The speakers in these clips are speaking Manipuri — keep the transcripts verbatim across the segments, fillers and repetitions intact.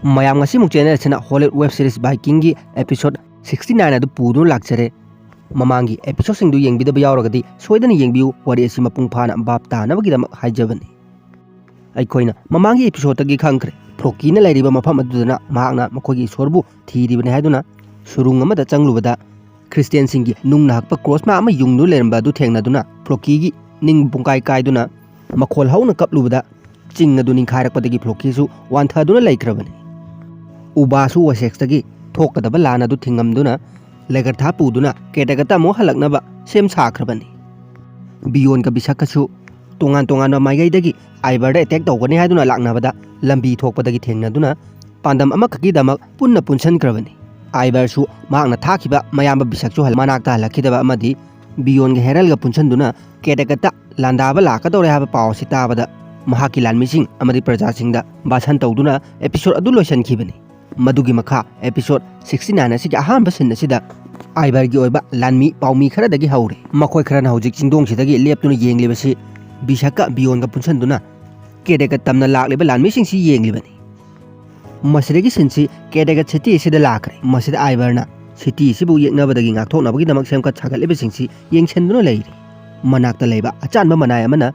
ꯃꯌꯥꯝ, ꯉꯁꯤꯃꯨꯛ ꯆꯦꯅꯦꯜ ꯑꯁꯤꯅ ꯍꯣꯂꯤꯋꯨꯗ ꯋꯦꯕ ꯁꯤꯔꯤꯁ ꯚꯥꯏꯀꯤꯡꯒꯤ ꯑꯦꯄꯤꯁꯣꯗ ꯁꯤꯛꯁꯇꯤ ꯅꯥꯏꯟ ꯑꯗꯨ ꯄꯨꯗꯨꯅ ꯂꯥꯛꯆꯔꯦ꯫ ꯃꯃꯥꯡꯒꯤ ꯑꯦꯄꯤꯁꯣꯗꯁꯤꯡꯗꯨ ꯌꯦꯡꯕꯤꯗꯕ ꯌꯥꯎꯔꯒꯗꯤ ꯁꯣꯏꯗꯅ ꯌꯦꯡꯕꯤꯌꯨ, ꯋꯥꯔꯤ ꯑꯁꯤ ꯃꯄꯨꯡ ꯐꯥꯅ ꯚꯥꯞ ꯇꯥꯅꯕꯒꯤꯗꯃꯛ ꯍꯥꯏꯖꯕꯅꯤ꯫ ꯑꯩꯈꯣꯏꯅ ꯃꯃꯥꯡꯒꯤ ꯑꯦꯄꯤꯁꯣꯗꯇꯒꯤ ꯈꯪꯈ꯭ꯔꯦ, ꯐ꯭ꯂꯣꯀꯤꯅ ꯂꯩꯔꯤꯕ ꯃꯐꯝ ꯑꯗꯨꯗꯅ ꯃꯍꯥꯛꯅ ꯃꯈꯣꯏꯒꯤ ꯏꯁꯣꯔꯕꯨ ꯊꯤꯔꯤꯕꯅꯤ ꯍꯥꯏꯗꯨꯅ ꯁꯨꯔꯨꯡ ꯑꯃꯗ ꯆꯪꯂꯨꯕꯗ, ꯈ꯭ꯔꯤꯁꯇꯤꯌꯥꯟꯁꯤꯡꯒꯤ ꯅꯨꯡꯅ ꯍꯛꯄ ꯀ꯭ꯔꯣꯁ ꯃꯥ ꯑꯃ ꯌꯨꯡꯗꯨꯅ ꯂꯩꯔꯝꯕ ꯑꯗꯨ ꯊꯦꯡꯅꯗꯨꯅ ꯐ꯭ꯂꯣꯀꯤꯒꯤ ꯅꯤꯡ ꯄꯨꯡꯀꯥꯏ ꯀꯥꯏꯗꯨꯅ ꯃꯈꯣꯜ ꯍꯧꯅ ꯀꯞꯂꯨꯕꯗ, ꯆꯤꯡ ꯑꯗꯨ ꯅꯤꯡꯈꯥꯏꯔꯛꯄꯗꯒꯤ ꯐ꯭ꯂꯣꯀꯤꯁꯨ ꯋꯥꯟꯊꯗꯨꯅ ꯂꯩꯈ꯭ꯔꯕꯅꯤ꯫ ꯎꯕꯥꯁꯨ ꯋꯦꯁꯦꯛꯁꯇꯒꯤ ꯊꯣꯛꯀꯗꯕ ꯂꯥꯟ ꯑꯗꯨ ꯊꯤꯡꯉꯝꯗꯨꯅ ꯂꯦꯒꯔꯊꯥ ꯄꯨꯗꯨꯅ ꯀꯦꯗꯒꯇ ꯑꯃꯨꯛ ꯍꯜꯂꯛꯅꯕ ꯁꯦꯝ ꯁꯥꯈ꯭ꯔꯕꯅꯤ꯫ ꯕꯤꯌꯣꯟꯒ ꯕꯤꯁꯛꯀꯁꯨ ꯇꯣꯉꯥꯟ ꯇꯣꯉꯥꯟꯕ ꯃꯥꯏꯀꯩꯗꯒꯤ ꯑꯥꯏꯕꯔꯗ ꯑꯦꯇꯦꯛ ꯇꯧꯒꯅꯤ ꯍꯥꯏꯗꯨꯅ ꯂꯥꯛꯅꯕꯗ, ꯂꯝꯕꯤ ꯊꯣꯛꯄꯗꯒꯤ ꯊꯦꯡꯅꯗꯨꯅ ꯄꯥꯟꯗꯝ ꯑꯃꯈꯛꯀꯤꯗꯃꯛ ꯄꯨꯟꯅ ꯄꯨꯟꯁꯟꯈ꯭ꯔꯕꯅꯤ꯫ ꯑꯥꯏꯕꯔꯁꯨ ꯃꯍꯥꯛꯅ ꯊꯥꯈꯤꯕ ꯃꯌꯥꯝꯕ ꯕꯤꯁꯛꯁꯨ ꯍꯜ-, ꯃꯅꯥꯛꯇ ꯍꯜꯂꯛꯈꯤꯗꯕ ꯑꯃꯗꯤ ꯕꯤꯌꯣꯟꯒ ꯍꯦꯔꯜꯒ ꯄꯨꯟꯁꯟꯗꯨꯅ ꯀꯦꯗꯒꯠꯇ ꯂꯥꯟꯗꯥꯕ ꯂꯥꯛꯀꯗꯧꯔꯦ ꯍꯥꯏꯕ ꯄꯥꯎ ꯑꯁꯤ ꯇꯥꯕꯗ, ꯃꯍꯥꯛꯀꯤ ꯂꯥꯟꯃꯤꯁꯤꯡ ꯑꯃꯗꯤ ꯄ꯭ꯔꯖꯥꯁꯤꯡꯗ ꯕꯥꯁꯟ ꯇꯧꯗꯨꯅ ꯑꯦꯄꯤꯁꯣꯗ ꯑꯗꯨ ꯂꯣꯏꯁꯤꯟꯈꯤꯕꯅꯤ꯫ ꯃꯗꯨꯒꯤ ꯃꯈꯥ ꯑꯦꯄꯤꯁꯣꯗ ꯁꯤꯛꯁꯇꯤ ꯅꯥꯏꯟ ꯑꯁꯤꯒꯤ ꯑꯍꯥꯟꯕ ꯁꯤꯟ ꯑꯁꯤꯗ ꯑꯥꯏꯕꯔꯒꯤ ꯑꯣꯏꯕ ꯂꯥꯟꯃꯤ ꯄꯥꯎꯃꯤ ꯈꯔꯗꯒꯤ ꯍꯧꯔꯦ꯫ ꯃꯈꯣꯏ ꯈꯔꯅ ꯍꯧꯖꯤꯛ ꯆꯤꯡꯗꯣꯡꯁꯤꯗꯒꯤ ꯂꯦꯞꯇꯨꯅ ꯌꯦꯡꯂꯤꯕꯁꯤ ꯕꯤꯁꯛꯀ ꯕꯤꯌꯣꯟꯒ ꯄꯨꯟꯁꯟꯗꯨꯅ ꯀꯦꯗꯒꯠ ꯇꯝꯅ ꯂꯥꯛꯂꯤꯕ ꯂꯥꯟꯃꯤꯁꯤꯡꯁꯤ ꯌꯦꯡꯂꯤꯕꯅꯤ꯫ ꯃꯁꯤꯗꯒꯤ ꯁꯤꯟꯁꯤ ꯀꯦꯗꯒꯠ ꯁꯤꯇꯤ ꯑꯁꯤꯗ ꯂꯥꯛꯈ꯭ꯔꯦ꯫ ꯃꯁꯤꯗ ꯑꯥꯏꯕꯔꯅ ꯁꯤꯇꯤ ꯑꯁꯤꯕꯨ ꯌꯦꯛꯅꯕꯗꯒꯤ ꯉꯥꯛꯊꯣꯛꯅꯕꯒꯤꯗꯃꯛ ꯁꯦꯝꯒꯠ ꯁꯥꯒꯠꯂꯤꯕꯁꯤꯡꯁꯤ ꯌꯦꯡꯁꯤꯟꯗꯨꯅ ꯂꯩꯔꯤ꯫ ꯃꯅꯥꯛꯇ ꯂꯩꯕ ꯑꯆꯥꯟꯕ ꯃꯅꯥꯏ ꯑꯃꯅ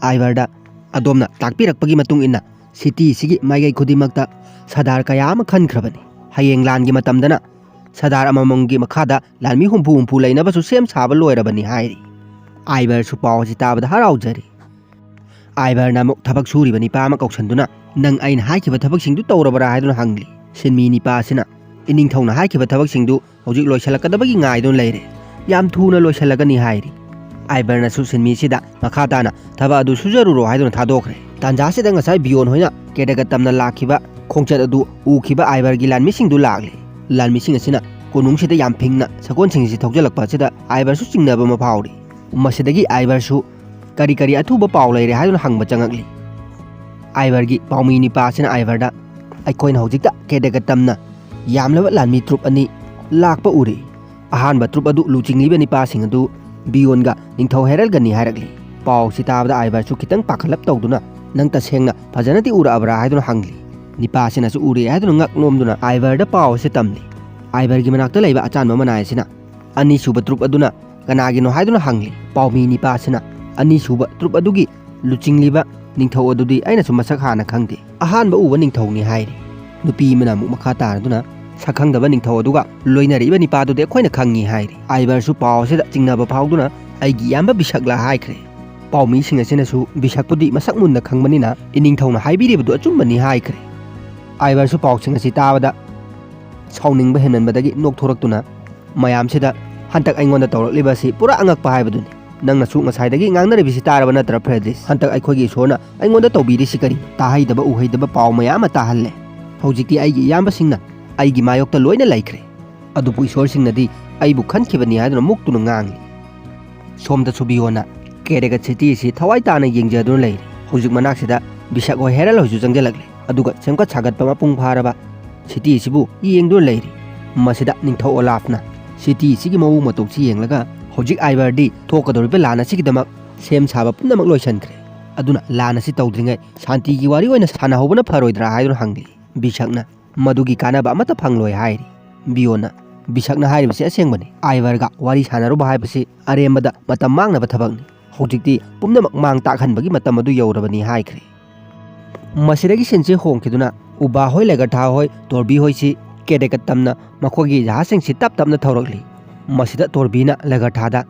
ꯑꯥꯏꯕꯔꯗ, "ꯑꯗꯣꯝꯅ ꯇꯥꯛꯄꯤꯔꯛꯄꯒꯤ ꯃꯇꯨꯡ ꯏꯟꯅ ꯁꯤꯇꯤ ꯑꯁꯤꯒꯤ ꯃꯥꯏꯀꯩ ꯈꯨꯗꯤꯡꯃꯛꯇ ꯁꯔꯗꯥꯔ ꯀꯌꯥ ꯑꯃ ꯈꯟꯈ꯭ꯔꯕꯅꯤ꯫ ꯍꯌꯦꯡ ꯂꯥꯟꯒꯤ ꯃꯇꯝꯗꯅ ꯁꯔꯗꯥꯔ ꯑꯃꯃꯝꯒꯤ ꯃꯈꯥꯗ ꯂꯥꯟꯃꯤ ꯍꯨꯝꯐꯨ ꯍꯨꯝꯐꯨ ꯂꯩꯅꯕꯁꯨ ꯁꯦꯝ ꯁꯥꯕ ꯂꯣꯏꯔꯕꯅꯤ" ꯍꯥꯏꯔꯤ꯫ ꯑꯥꯏꯕꯔꯁꯨ ꯄꯥꯎ ꯑꯁꯤ ꯇꯥꯕꯗ ꯍꯔꯥꯎꯖꯔꯤ꯫ ꯑꯥꯏꯕꯔꯅ ꯑꯃꯨꯛ ꯊꯕꯛ ꯁꯨꯔꯤꯕ ꯅꯤꯄꯥ ꯑꯃ ꯀꯧꯁꯟꯗꯨꯅ, "ꯅꯪ ꯑꯩꯅ ꯍꯥꯏꯈꯤꯕ ꯊꯕꯛꯁꯤꯡꯗꯨ ꯇꯧꯔꯕ꯭ꯔꯥ?" ꯍꯥꯏꯗꯨꯅ ꯍꯪꯂꯤ꯫ ꯁꯤꯟꯃꯤ ꯅꯤꯄꯥ ꯑꯁꯤꯅ, "ꯏꯅꯤꯡꯊꯧꯅ ꯍꯥꯏꯈꯤꯕ ꯊꯕꯛꯁꯤꯡꯗꯨ ꯍꯧꯖꯤꯛ ꯂꯣꯏꯁꯤꯜꯂꯛꯀꯗꯕꯒꯤ ꯉꯥꯏꯗꯨꯅ ꯂꯩꯔꯦ꯫ ꯌꯥꯝ ꯊꯨꯅ ꯂꯣꯏꯁꯤꯜꯂꯒꯅꯤ" ꯍꯥꯏꯔꯤ꯫ ꯑꯥꯏꯕꯔꯅꯁꯨ ꯁꯤꯟꯃꯤꯁꯤꯗ, "ꯃꯈꯥ ꯇꯥꯅ ꯊꯕꯛ ꯑꯗꯨ ꯁꯨꯖꯔꯨꯔꯣ" ꯍꯥꯏꯗꯨꯅ ꯊꯥꯗꯣꯛꯈ꯭ꯔꯦ꯫ ꯇꯥꯟꯖꯥꯁꯤꯗ ꯉꯁꯥꯏ ꯕꯤꯌꯣꯟ ꯍꯣꯏꯅ ꯀꯦꯗꯒ ꯇꯝꯅ ꯂꯥꯛꯈꯤꯕ ꯈꯣꯡꯆꯠ ꯑꯗꯨ ꯎꯈꯤꯕ ꯑꯥꯏꯕꯔꯒꯤ ꯂꯥꯟꯃꯤꯁꯤꯡꯗꯨ ꯂꯥꯛꯂꯦ꯫ ꯂꯥꯟꯃꯤꯁꯤꯡ ꯑꯁꯤꯅ ꯀꯣꯅꯨꯡꯁꯤꯗ ꯌꯥꯝ ꯐꯤꯡꯅ ꯁꯒꯣꯜꯁꯤꯡ ꯑꯁꯤ ꯊꯧꯖꯤꯜꯂꯛꯄ ꯑꯁꯤꯗ ꯑꯥꯏꯕꯔꯁꯨ ꯆꯤꯡꯅꯕ ꯑꯃ ꯐꯥꯎꯔꯤ꯫ ꯃꯁꯤꯗꯒꯤ ꯑꯥꯏꯕꯔꯁꯨ ꯀꯔꯤ ꯀꯔꯤ ꯑꯊꯨꯕ ꯄꯥꯎ ꯂꯩꯔꯦ ꯍꯥꯏꯗꯨꯅ ꯍꯪꯕ ꯆꯪꯉꯛꯂꯤ꯫ ꯑꯥꯏꯕꯔꯒꯤ ꯄꯥꯎꯃꯤ ꯅꯤꯄꯥ ꯑꯁꯤꯅ ꯑꯥꯏꯕꯔꯗ, "ꯑꯩꯈꯣꯏꯅ ꯍꯧꯖꯤꯛꯇ ꯀꯦꯗꯒ ꯇꯝꯅ ꯌꯥꯝꯂꯕ ꯂꯥꯟꯃꯤ ꯇ꯭ꯔꯨꯞ ꯑꯅꯤ ꯂꯥꯛꯄ ꯎꯔꯦ꯫ ꯑꯍꯥꯟꯕ ꯇ꯭ꯔꯨꯞ ꯑꯗꯨ ꯂꯨꯆꯤꯡꯂꯤꯕ ꯅꯤꯄꯥꯁꯤꯡ ꯑꯗꯨ ꯕꯤꯌꯣꯟꯒ ꯅꯤꯡꯊꯧ ꯍꯦꯔꯜꯒꯅꯤ" ꯍꯥꯏꯔꯛꯂꯤ꯫ ꯄꯥꯎ ꯑꯁꯤ ꯇꯥꯕꯗ ꯑꯥꯏꯕꯔꯁꯨ ꯈꯤꯇꯪ ꯄꯥꯈꯠꯂꯞ ꯇꯧꯗꯨꯅ, "ꯅꯪ ꯇꯁꯦꯡꯅ ꯐꯖꯅꯗꯤ ꯎꯔꯛꯑꯕ꯭ꯔꯥ?" ꯍꯥꯏꯗꯨꯅ ꯍꯪꯂꯤ꯫ ꯅꯤꯄꯥꯁꯤꯅꯁꯨ ꯎꯔꯦ ꯍꯥꯏꯗꯨꯅ ꯉꯛ ꯅꯣꯝꯗꯨꯅ ꯑꯥꯏꯕꯔꯗ ꯄꯥꯎ ꯑꯁꯤ ꯇꯝꯂꯤ꯫ ꯑꯥꯏꯕꯔꯒꯤ ꯃꯅꯥꯛꯇ ꯂꯩꯕ ꯑꯆꯥꯟꯕ ꯃꯅꯥꯏ ꯑꯁꯤꯅ ꯑꯅꯤꯁꯨꯕ ꯇ꯭ꯔꯨꯞ ꯑꯗꯨꯅ ꯀꯅꯥꯒꯤꯅꯣ ꯍꯥꯏꯗꯨꯅ ꯍꯪꯂꯤ꯫ ꯄꯥꯎꯃꯤ ꯅꯤꯄꯥꯁꯤꯅ ꯑꯅꯤꯁꯨꯕ ꯇ꯭ꯔꯨꯞ ꯑꯗꯨꯒꯤ ꯂꯨꯆꯤꯡꯂꯤꯕ ꯅꯤꯡꯊꯧ ꯑꯗꯨꯗꯤ ꯑꯩꯅꯁꯨ ꯃꯁꯛ ꯍꯥꯟꯅ ꯈꯪꯗꯦ, ꯑꯍꯥꯟꯕ ꯎꯕ ꯅꯤꯡꯊꯧꯅꯤ ꯍꯥꯏꯔꯤ꯫ ꯅꯨꯄꯤ ꯑꯃꯅ ꯑꯃꯨꯛ ꯃꯈꯥ ꯇꯥꯔꯗꯨꯅ ꯁꯛꯈꯪꯗꯕ ꯅꯤꯡꯊꯧ ꯑꯗꯨꯒ ꯂꯣꯏꯅꯔꯤꯕ ꯅꯤꯄꯥꯗꯨꯗꯤ ꯑꯩꯈꯣꯏꯅ ꯈꯪꯉꯤ ꯍꯥꯏꯔꯤ꯫ ꯑꯥꯏꯕꯔꯁꯨ ꯄꯥꯎ ꯑꯁꯤꯗ ꯆꯤꯡꯅꯕ ꯐꯥꯎꯗꯨꯅ ꯑꯩꯒꯤ ꯏꯌꯥꯝꯕ ꯕꯤꯁꯛꯂꯥ ꯍꯥꯏꯈ꯭ꯔꯦ꯫ ꯄꯥꯎꯃꯤꯁꯤꯡ ꯑꯁꯤꯅꯁꯨ ꯕꯤꯁꯛꯄꯨꯗꯤ ꯃꯁꯛ ꯃꯨꯟꯅ ꯈꯪꯕꯅꯤꯅ ꯏꯅꯤꯡꯊꯧꯅ ꯍꯥꯏꯕꯤꯔꯤꯕꯗꯨ ꯑꯆꯨꯝꯕꯅꯤ ꯍꯥꯏꯈ꯭ꯔꯦ꯫ ꯑꯥꯏꯕꯔꯁꯨ ꯄꯥꯎꯁꯤꯡ ꯑꯁꯤ ꯇꯥꯕꯗ ꯁꯥꯎꯅꯤꯡꯕ ꯍꯦꯟꯃꯟꯕꯗꯒꯤ ꯅꯣꯛꯊꯣꯔꯛꯇꯨꯅ ꯃꯌꯥꯝꯁꯤꯗ ꯍꯟꯗꯛ ꯑꯩꯉꯣꯟꯗ ꯇꯧꯔꯛꯂꯤꯕ ꯑꯁꯤ ꯄꯨꯔꯥ ꯑꯉꯛꯄ ꯍꯥꯏꯕꯗꯨꯅꯤ꯫ ꯅꯪꯅꯁꯨ ꯉꯁꯥꯏꯗꯒꯤ ꯉꯥꯡꯅꯔꯤꯕꯁꯤ ꯇꯥꯔꯕ ꯅꯠꯇ꯭ꯔꯥ ꯐ꯭ꯔꯦꯗꯔꯤꯁ? ꯍꯟꯗꯛ ꯑꯩꯈꯣꯏꯒꯤ ꯏꯁꯣꯔꯅ ꯑꯩꯉꯣꯟꯗ ꯇꯧꯕꯤꯔꯤꯁꯤ ꯀꯔꯤ? ꯇꯥꯍꯩꯗꯕ ꯎꯍꯩꯗꯕ ꯄꯥꯎ ꯃꯌꯥꯝ ꯑꯃ ꯇꯥꯍꯜꯂꯦ꯫ ꯍꯧꯖꯤꯛꯇꯤ ꯑꯩꯒꯤ ꯏꯌꯥꯝꯕꯁꯤꯡꯅ ꯑꯩꯒꯤ ꯃꯥꯌꯣꯛꯇ ꯂꯣꯏꯅ ꯂꯩꯈ꯭ꯔꯦ꯫ ꯑꯗꯨꯕꯨ ꯏꯁꯣꯔꯁꯤꯡꯅꯗꯤ ꯑꯩꯕꯨ ꯈꯟꯈꯤꯕꯅꯤ ꯍꯥꯏꯗꯨꯅ ꯃꯨꯛꯇꯨꯅ ꯉꯥꯡꯂꯤ꯫ ꯁꯣꯝꯗꯁꯨ ꯕꯤꯌꯣꯅ ꯀꯦꯔꯦꯒꯠ ꯁꯤꯇꯤ ꯑꯁꯤ ꯊꯋꯥꯏ ꯇꯥꯅ ꯌꯦꯡꯖꯗꯨꯅ ꯂꯩꯔꯤ꯫ ꯍꯧꯖꯤꯛ ꯃꯅꯥꯛꯁꯤꯗ ꯕꯤꯁꯛ ꯍꯣꯏ ꯍꯦꯔꯜ ꯍꯣꯏꯁꯨ ꯆꯪꯁꯤꯜꯂꯛꯂꯦ꯫ ꯑꯗꯨꯒ ꯁꯦꯝꯒꯠ ꯁꯥꯒꯠꯄ ꯃꯄꯨꯡ ꯐꯥꯔꯕ ꯁꯤꯇꯤ ꯑꯁꯤꯕꯨ ꯌꯦꯡꯗꯨꯅ ꯂꯩꯔꯤ꯫ ꯃꯁꯤꯗ ꯅꯤꯡꯊꯧ ꯑꯣꯂꯥꯐꯅ ꯁꯤꯇꯤ ꯑꯁꯤꯒꯤ ꯃꯑꯣꯡ ꯃꯇꯧꯁꯤ ꯌꯦꯡꯂꯒ ꯍꯧꯖꯤꯛ ꯑꯥꯏꯕꯔꯗꯤ ꯊꯣꯛꯀꯗꯧꯔꯤꯕ ꯂꯥꯟ ꯑꯁꯤꯒꯤꯗꯃꯛ ꯁꯦꯝ ꯁꯥꯕ ꯄꯨꯝꯅꯃꯛ ꯂꯣꯏꯁꯤꯟꯈ꯭ꯔꯦ꯫ ꯑꯗꯨꯅ ꯂꯥꯟ ꯑꯁꯤ ꯇꯧꯗ꯭ꯔꯤꯉꯩ ꯁꯥꯟꯇꯤꯒꯤ ꯋꯥꯔꯤ ꯑꯣꯏꯅ ꯁꯥꯟꯅꯍꯧꯕꯅ ꯐꯔꯣꯏꯗ꯭ꯔꯥ ꯍꯥꯏꯗꯨꯅ ꯍꯪꯂꯤ꯫ ꯕꯤꯁꯛꯅ ꯃꯗꯨꯒꯤ ꯀꯥꯟꯅꯕ ꯑꯃꯠꯇ ꯐꯪꯂꯣꯏ ꯍꯥꯏꯔꯤ꯫ ꯕꯤꯌꯣꯟꯅ ꯕꯤꯁꯛꯅ ꯍꯥꯏꯔꯤꯕꯁꯤ ꯑꯁꯦꯡꯕꯅꯤ꯫ ꯑꯥꯏꯕꯔꯒ ꯋꯥꯔꯤ ꯁꯥꯟꯅꯔꯨꯕ ꯍꯥꯏꯕꯁꯤ ꯑꯔꯦꯝꯕꯗ ꯃꯇꯝ ꯃꯥꯡꯅꯕ ꯊꯕꯛꯅꯤ꯫ ꯍꯧꯖꯤꯛꯇꯤ ꯄꯨꯝꯅꯃꯛ ꯃꯥꯡ ꯇꯥꯛꯍꯟꯕꯒꯤ ꯃꯇꯝ ꯑꯗꯨ ꯌꯧꯔꯕꯅꯤ ꯍꯥꯏꯈ꯭ꯔꯦ꯫ ꯃꯁꯤꯗꯒꯤ ꯁꯤꯟꯁꯦ ꯍꯣꯡꯈꯤꯗꯨꯅ ꯎꯕꯥ ꯍꯣꯏ, ꯂꯦꯒꯔꯊꯥ ꯍꯣꯏ, ꯇꯣꯔꯕꯤ ꯍꯣꯏꯁꯤ ꯀꯦꯗꯦꯀꯠ ꯇꯝꯅ ꯃꯈꯣꯏꯒꯤ ꯖꯍꯥꯖꯁꯤꯡꯁꯤ ꯇꯞ ꯇꯞꯅ ꯊꯧꯔꯛꯂꯤ꯫ ꯃꯁꯤꯗ ꯇꯣꯔꯕꯤꯅ ꯂꯦꯒꯔꯊꯥꯗ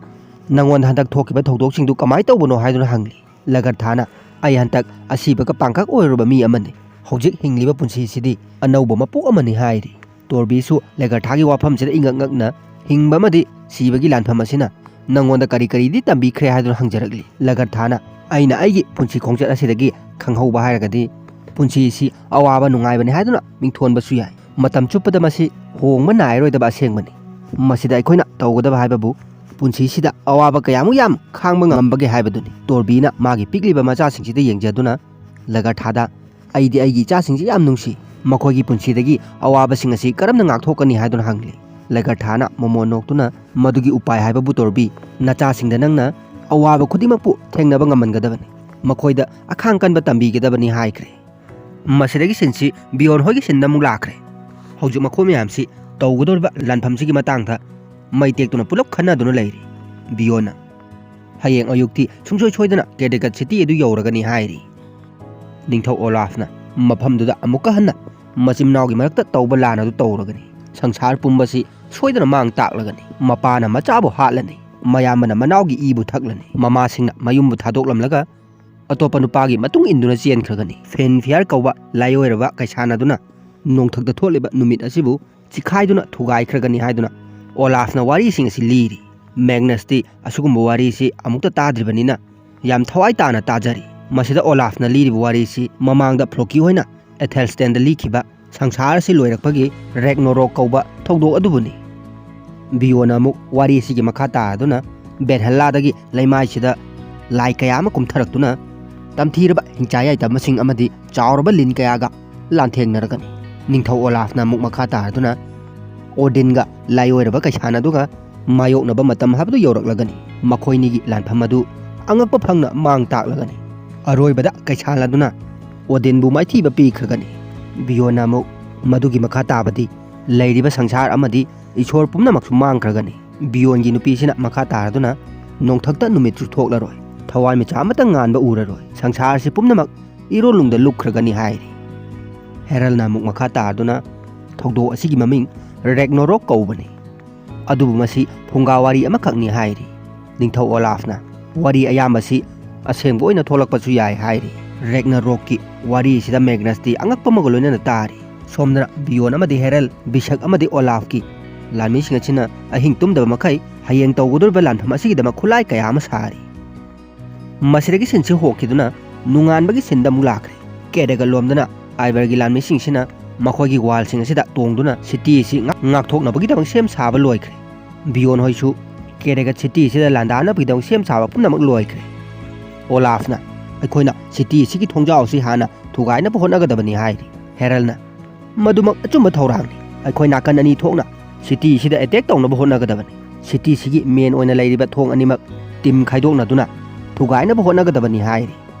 ꯅꯪꯉꯣꯟꯗ ꯍꯟꯗꯛ ꯊꯣꯛꯈꯤꯕ ꯊꯧꯗꯣꯛꯁꯤꯡꯗꯨ ꯀꯃꯥꯏꯅ ꯇꯧꯕꯅꯣ ꯍꯥꯏꯗꯨꯅ ꯍꯪꯂꯤ꯫ ꯂꯦꯒꯔꯊꯥꯅ ꯑꯩ ꯍꯟꯗꯛ ꯑꯁꯤꯕꯒ ꯄꯥꯡꯀꯛ ꯑꯣꯏꯔꯨꯔꯕ ꯃꯤ ꯑꯃꯅꯤ꯫ ꯍꯧꯖꯤꯛ ꯍꯤꯡꯂꯤꯕ ꯄꯨꯟꯁꯤꯁꯤꯗꯤ ꯑꯅꯧꯕ ꯃꯄꯣꯛ ꯑꯃꯅꯤ ꯍꯥꯏꯔꯤ꯫ ꯇꯣꯔꯕꯤꯁꯨ ꯂꯦꯒꯔꯊꯥꯒꯤ ꯋꯥꯐꯝꯁꯤꯗ ꯏꯉꯛ ꯉꯛꯅ ꯍꯤꯡꯕ ꯑꯃꯗꯤ ꯁꯤꯕꯒꯤ ꯂꯥꯟꯐꯝ ꯑꯁꯤꯅ ꯅꯪꯉꯣꯟꯗ ꯀꯔꯤ ꯀꯔꯤꯗꯤ ꯇꯝꯕꯤꯈ꯭ꯔꯦ ꯍꯥꯏꯗꯨꯅ ꯍꯪꯖꯔꯛꯂꯤ꯫ ꯂꯦꯒꯔꯊꯥꯅ ꯑꯩꯅ ꯑꯩꯒꯤ ꯄꯨꯟꯁꯤ ꯈꯣꯡꯆꯠ ꯑꯁꯤꯗꯒꯤ ꯈꯪꯍꯧꯕ ꯍꯥꯏꯔꯒꯗꯤ ꯄꯨꯟꯁꯤ ꯑꯁꯤ ꯑꯋꯥꯕ ꯅꯨꯡꯉꯥꯏꯕꯅꯤ ꯍꯥꯏꯗꯨꯅ ꯃꯤꯡꯊꯣꯟꯕꯁꯨ ꯌꯥꯏ꯫ ꯃꯇꯝ ꯆꯨꯞꯄꯗ ꯃꯁꯤ ꯍꯣꯡꯕ ꯅꯥꯏꯔꯣꯏꯗꯕ ꯑꯁꯦꯡꯕꯅꯤ꯫ ꯃꯁꯤꯗ ꯑꯩꯈꯣꯏꯅ ꯇꯧꯒꯗꯕ ꯍꯥꯏꯕꯕꯨ ꯄꯨꯟꯁꯤꯁꯤꯗ ꯑꯋꯥꯕ ꯀꯌꯥꯃꯨꯛ ꯌꯥꯝ ꯈꯥꯡꯕ ꯉꯝꯕꯒꯦ ꯍꯥꯏꯕꯗꯨꯅꯤ꯫ ꯇꯣꯔꯕꯤꯅ ꯃꯥꯒꯤ ꯄꯤꯛꯂꯤꯕ ꯃꯆꯥꯁꯤꯡꯁꯤꯗ ꯌꯦꯡꯖꯗꯨꯅ ꯂꯦꯒꯔꯊꯥꯗ ꯑꯩꯗꯤ ꯑꯩꯒꯤ ꯏꯆꯥꯁꯤꯡꯁꯤ ꯌꯥꯝ ꯅꯨꯡꯁꯤ꯫ ꯃꯈꯣꯏꯒꯤ ꯄꯨꯟꯁꯤꯗꯒꯤ ꯑꯋꯥꯕꯁꯤꯡ ꯑꯁꯤ ꯀꯔꯝꯅ ꯉꯥꯛꯊꯣꯛꯀꯅꯤ ꯍꯥꯏꯗꯨꯅ ꯍꯪꯂꯤ꯫ ꯂꯦꯒꯔꯊꯥꯅ ꯃꯣꯃꯣꯟ ꯅꯣꯛꯇꯨꯅ ꯃꯗꯨꯒꯤ ꯎꯄꯥꯏ ꯍꯥꯏꯕꯕꯨ ꯇꯣꯔꯕꯤ, ꯅꯆꯥꯁꯤꯡꯗ ꯅꯪꯅ ꯑꯋꯥꯕ ꯈꯨꯗꯤꯡꯃꯛꯄꯨ ꯊꯦꯡꯅꯕ ꯉꯝꯍꯟꯒꯗꯕꯅꯤ꯫ ꯃꯈꯣꯏꯗ ꯑꯈꯥꯡ ꯀꯟꯕ ꯇꯝꯕꯤꯒꯗꯕꯅꯤ ꯍꯥꯏꯈ꯭ꯔꯦ꯫ ꯃꯁꯤꯗꯒꯤ ꯁꯤꯟꯁꯤ ꯕꯤꯌꯣꯟ ꯍꯣꯏꯒꯤ ꯁꯤꯟꯗ ꯑꯃꯨꯛ ꯂꯥꯛꯈ꯭ꯔꯦ꯫ ꯍꯧꯖꯤꯛ ꯃꯈꯣꯏ ꯃꯌꯥꯝꯁꯤ ꯇꯧꯒꯗꯧꯔꯤꯕ ꯂꯥꯟꯐꯝꯁꯤꯒꯤ ꯃꯇꯥꯡꯗ ꯃꯩ ꯇꯦꯛꯇꯨꯅ ꯄꯨꯂꯞ ꯈꯟꯅꯗꯨꯅ ꯂꯩꯔꯤ꯫ ꯕꯤꯌꯣꯟꯅ, "ꯍꯌꯦꯡ ꯑꯌꯨꯛꯇꯤ ꯁꯨꯡꯁꯣꯏ ꯁꯣꯏꯗꯅ ꯀꯦꯗꯦꯒꯠ ꯁꯤꯇꯤ ꯑꯗꯨ ꯌꯧꯔꯒꯅꯤ" ꯍꯥꯏꯔꯤ꯫ ꯅꯤꯡꯊꯧ ꯑꯣꯂꯥꯐꯅ, "ꯃꯐꯝꯗꯨꯗ ꯑꯃꯨꯛꯀ ꯍꯟꯅ ꯃꯆꯤꯟ ꯃꯅꯥꯎꯒꯤ ꯃꯔꯛꯇ ꯇꯧꯕ ꯂꯥꯟ ꯑꯗꯨ ꯇꯧꯔꯒꯅꯤ꯫ ꯁꯪꯁꯥꯔ ꯄꯨꯝꯕꯁꯤ ꯁꯣꯏꯗꯅ ꯃꯥꯡ ꯇꯥꯛꯂꯒꯅꯤ꯫ ꯃꯄꯥꯅ ꯃꯆꯥꯕꯨ ꯍꯥꯠꯂꯅꯤ, ꯃꯌꯥꯝꯕꯅ ꯃꯅꯥꯎꯒꯤ ꯏꯕꯨ ꯊꯛꯂꯅꯤ, ꯃꯃꯥꯁꯤꯡꯅ ꯃꯌꯨꯝꯕꯨ ꯊꯥꯗꯣꯛꯂꯝꯂꯒ ꯑꯇꯣꯞꯄ ꯅꯨꯄꯥꯒꯤ ꯃꯇꯨꯡ ꯏꯟꯗꯨꯅ ꯆꯦꯟꯈ꯭ꯔꯒꯅꯤ꯫ ꯐꯤꯟ ꯐꯤꯌꯥꯔ ꯀꯧꯕ ꯂꯥꯏꯑꯣꯏꯔꯕ ꯀꯩꯁꯥꯟ ꯑꯗꯨꯅ ꯅꯣꯡꯊꯛꯇ ꯊꯣꯛꯂꯤꯕ ꯅꯨꯃꯤꯠ ꯑꯁꯤꯕꯨ ꯆꯤꯈꯥꯏꯗꯨꯅ ꯊꯨꯒꯥꯏꯈ꯭ꯔꯒꯅꯤ" ꯍꯥꯏꯗꯨꯅ ꯑꯣꯂꯥꯐꯅ ꯋꯥꯔꯤꯁꯤꯡ ꯑꯁꯤ ꯂꯤꯔꯤ꯫ ꯃꯦꯒꯅꯁꯇꯤ ꯑꯁꯤꯒꯨꯝꯕ ꯋꯥꯔꯤꯁꯤ ꯑꯃꯨꯛꯇ ꯇꯥꯗ꯭ꯔꯤꯕꯅꯤꯅ ꯌꯥꯝ ꯊꯋꯥꯏ ꯇꯥꯅ ꯇꯥꯖꯔꯤ꯫ ꯃꯁꯤꯗ ꯑꯣꯂꯥꯐꯅ ꯂꯤꯔꯤꯕ ꯋꯥꯔꯤꯁꯤ ꯃꯃꯥꯡꯗ ꯐ꯭ꯂꯣꯀꯤ ꯍꯣꯏꯅ ꯑꯦꯊꯦꯜꯁꯇꯦꯟꯗ ꯂꯤꯈꯤꯕ ꯁꯪꯁꯥꯔ ꯑꯁꯤ ꯂꯣꯏꯔꯛꯄꯒꯤ ꯔꯦꯒꯅꯣꯔꯣꯛ ꯀꯧꯕ ꯊꯧꯗꯣꯛ ꯑꯗꯨꯕꯨꯅꯤ꯫ ꯕꯤꯌꯣꯟꯅ ꯑꯃꯨꯛ ꯋꯥꯔꯤ ꯑꯁꯤꯒꯤ ꯃꯈꯥ ꯇꯥꯔꯗꯨꯅ ꯕꯦꯜꯍꯜꯂꯥꯗꯒꯤ ꯂꯩꯃꯥꯏꯁꯤꯗ ꯂꯥꯏ ꯀꯌꯥ ꯑꯃ ꯀꯨꯝꯊꯔꯛꯇꯨꯅ ꯇꯝꯊꯤꯔꯕ ꯍꯤꯡꯆꯥ ꯌꯥꯏꯗꯕꯁꯤꯡ ꯑꯃꯗꯤ ꯆꯥꯎꯔꯕ ꯂꯤꯟ ꯀꯌꯥꯒ ꯂꯥꯟꯊꯦꯡꯅꯔꯒꯅꯤ꯫ ꯅꯤꯡꯊꯧ ꯑꯣꯂꯥꯐꯅ ꯑꯃꯨꯛ ꯃꯈꯥ ꯇꯥꯔꯗꯨꯅ ꯑꯣꯗꯤꯟꯒ ꯂꯥꯏꯑꯣꯏꯔꯕ ꯀꯩꯁꯥꯟ ꯑꯗꯨꯒ ꯃꯥꯌꯣꯛꯅꯕ ꯃꯇꯝ ꯍꯥꯏꯕꯗꯨ ꯌꯧꯔꯛꯂꯒꯅꯤ꯫ ꯃꯈꯣꯏꯅꯤꯒꯤ ꯂꯥꯟꯐꯝ ꯑꯗꯨ ꯑꯉꯛꯄ ꯐꯪꯅ ꯃꯥꯡ ꯇꯥꯛꯂꯒꯅꯤ꯫ ꯑꯔꯣꯏꯕꯗ ꯀꯩꯁꯥꯜ ꯑꯗꯨꯅ ꯑꯣꯗꯤꯟꯕꯨ ꯃꯥꯏꯊꯤꯕ ꯄꯤꯈ꯭ꯔꯒꯅꯤ꯫ ꯕꯤꯌꯣꯟꯅ ꯑꯃꯨꯛ ꯃꯗꯨꯒꯤ ꯃꯈꯥ ꯇꯥꯕꯗꯤ ꯂꯩꯔꯤꯕ ꯁꯪꯁꯥꯔ ꯑꯃꯗꯤ ꯏꯁꯣꯔ ꯄꯨꯝꯅꯃꯛꯁꯨ ꯃꯥꯡꯈ꯭ꯔꯒꯅꯤ꯫ ꯕꯤꯌꯣꯟꯒꯤ ꯅꯨꯄꯤꯁꯤꯅ ꯃꯈꯥ ꯇꯥꯔꯗꯨꯅ, "ꯅꯣꯡꯊꯛꯇ ꯅꯨꯃꯤꯠꯁꯨ ꯊꯣꯛꯂꯔꯣꯏ, ꯊꯋꯥꯟꯃꯤꯆꯥꯛ ꯑꯃꯠꯇ ꯉꯥꯟꯕ ꯎꯔꯔꯣꯏ, ꯁꯪꯁꯥꯔꯁꯤ ꯄꯨꯝꯅꯃꯛ ꯏꯔꯣꯜ ꯅꯨꯡꯗ ꯂꯨꯞꯈ꯭ꯔꯒꯅꯤ" ꯍꯥꯏꯔꯤ꯫ ꯍꯦꯔꯜꯅ ꯑꯃꯨꯛ ꯃꯈꯥ ꯇꯥꯔꯗꯨꯅ, "ꯊꯧꯗꯣꯛ ꯑꯁꯤꯒꯤ ꯃꯃꯤꯡ ꯔꯦꯒꯅꯣꯔꯣꯛ ꯀꯧꯕꯅꯤ, ꯑꯗꯨꯕꯨ ꯃꯁꯤ ꯐꯨꯡꯒꯥ ꯋꯥꯔꯤ ꯑꯃꯈꯛꯅꯤ" ꯍꯥꯏꯔꯤ꯫ ꯅꯤꯡꯊꯧ ꯑꯣꯂꯥꯐꯅ, "ꯋꯥꯔꯤ ꯑꯌꯥꯝꯕꯁꯤ ꯑꯁꯦꯡꯕ ꯑꯣꯏꯅ ꯊꯣꯛꯂꯛꯄꯁꯨ ꯌꯥꯏ" ꯍꯥꯏꯔꯤ꯫ ꯔꯦꯒꯅꯥꯔꯣꯛꯀꯤ ꯋꯥꯔꯤꯁꯤꯗ ꯃꯦꯒꯅꯁꯇꯤ ꯑꯉꯛꯄ ꯑꯃꯒ ꯂꯣꯏꯅꯅ ꯇꯥꯔꯤ꯫ ꯁꯣꯝꯗꯅ ꯕꯤꯌꯣꯟ ꯑꯃꯗꯤ ꯍꯦꯔꯜ, ꯕꯤꯁꯛ ꯑꯃꯗꯤ ꯑꯣꯂꯥꯐꯀꯤ ꯂꯥꯟꯃꯤꯁꯤꯡ ꯑꯁꯤꯅ ꯑꯍꯤꯡ ꯇꯨꯝꯗꯕ ꯃꯈꯩ ꯍꯌꯦꯡ ꯇꯧꯒꯗꯧꯔꯤꯕ ꯂꯥꯟꯐꯝ ꯑꯁꯤꯒꯤꯗꯃꯛ ꯈꯨꯠꯂꯥꯏ ꯀꯌꯥ ꯑꯃ ꯁꯥꯔꯤ꯫ ꯃꯁꯤꯗꯒꯤ ꯁꯤꯟꯁꯤ ꯍꯣꯛꯈꯤꯗꯨꯅ ꯅꯣꯡꯉꯥꯟꯕꯒꯤ ꯁꯤꯟꯗ ꯑꯃꯨꯛ ꯂꯥꯛꯈ꯭ꯔꯦ꯫ ꯀꯦꯗꯒ ꯂꯣꯝꯗꯅ ꯑꯥꯏꯕꯔꯒꯤ ꯂꯥꯟꯃꯤꯁꯤꯡꯁꯤꯅ ꯃꯈꯣꯏꯒꯤ ꯋꯥꯜꯁꯤꯡ ꯑꯁꯤꯗ ꯇꯣꯡꯗꯨꯅ ꯁꯤꯇꯤ ꯑꯁꯤ ꯉꯥꯛ-, ꯉꯥꯛꯊꯣꯛꯅꯕꯒꯤꯗꯃꯛ ꯁꯦꯝ ꯁꯥꯕ ꯂꯣꯏꯈ꯭ꯔꯦ꯫ ꯕꯤꯌꯣꯟ ꯍꯣꯏꯁꯨ ꯀꯦꯗꯒ ꯁꯤꯇꯤ ꯑꯁꯤꯗ ꯂꯥꯟꯗꯥꯅꯕꯒꯤꯗꯃꯛ ꯁꯦꯝ ꯁꯥꯕ ꯄꯨꯝꯅꯃꯛ ꯂꯣꯏꯈ꯭ꯔꯦ꯫ ꯑꯣꯂꯥꯐꯅ, "ꯑꯩꯈꯣꯏꯅ ꯁꯤꯇꯤ ꯑꯁꯤꯒꯤ ꯊꯣꯡꯖꯥꯎ ꯑꯁꯤ ꯍꯥꯟꯅ ꯊꯨꯒꯥꯏꯅꯕ ꯍꯣꯠꯅꯒꯗꯕꯅꯤ" ꯍꯥꯏꯔꯤ꯫ ꯍꯦꯔꯜꯅ, "ꯃꯗꯨꯃꯛ ꯑꯆꯨꯝꯕ ꯊꯧꯔꯥꯡꯅꯤ꯫ ꯑꯩꯈꯣꯏ ꯅꯥꯀꯟ ꯑꯅꯤ ꯊꯣꯛꯅ ꯁꯤꯇꯤ ꯑꯁꯤꯗ ꯑꯦꯇꯦꯛ ꯇꯧꯅꯕ ꯍꯣꯠꯅꯒꯗꯕꯅꯤ꯫ ꯁꯤꯇꯤ ꯑꯁꯤꯒꯤ ꯃꯦꯟ ꯑꯣꯏꯅ ꯂꯩꯔꯤꯕ ꯊꯣꯡ ꯑꯅꯤꯃꯛ ꯇꯤꯝ ꯈꯥꯏꯗꯣꯛꯅꯗꯨꯅ ꯊꯨꯒꯥꯏꯅꯕ ꯍꯣꯠꯅꯒꯗꯕꯅꯤ" ꯍꯥꯏꯔꯤ꯫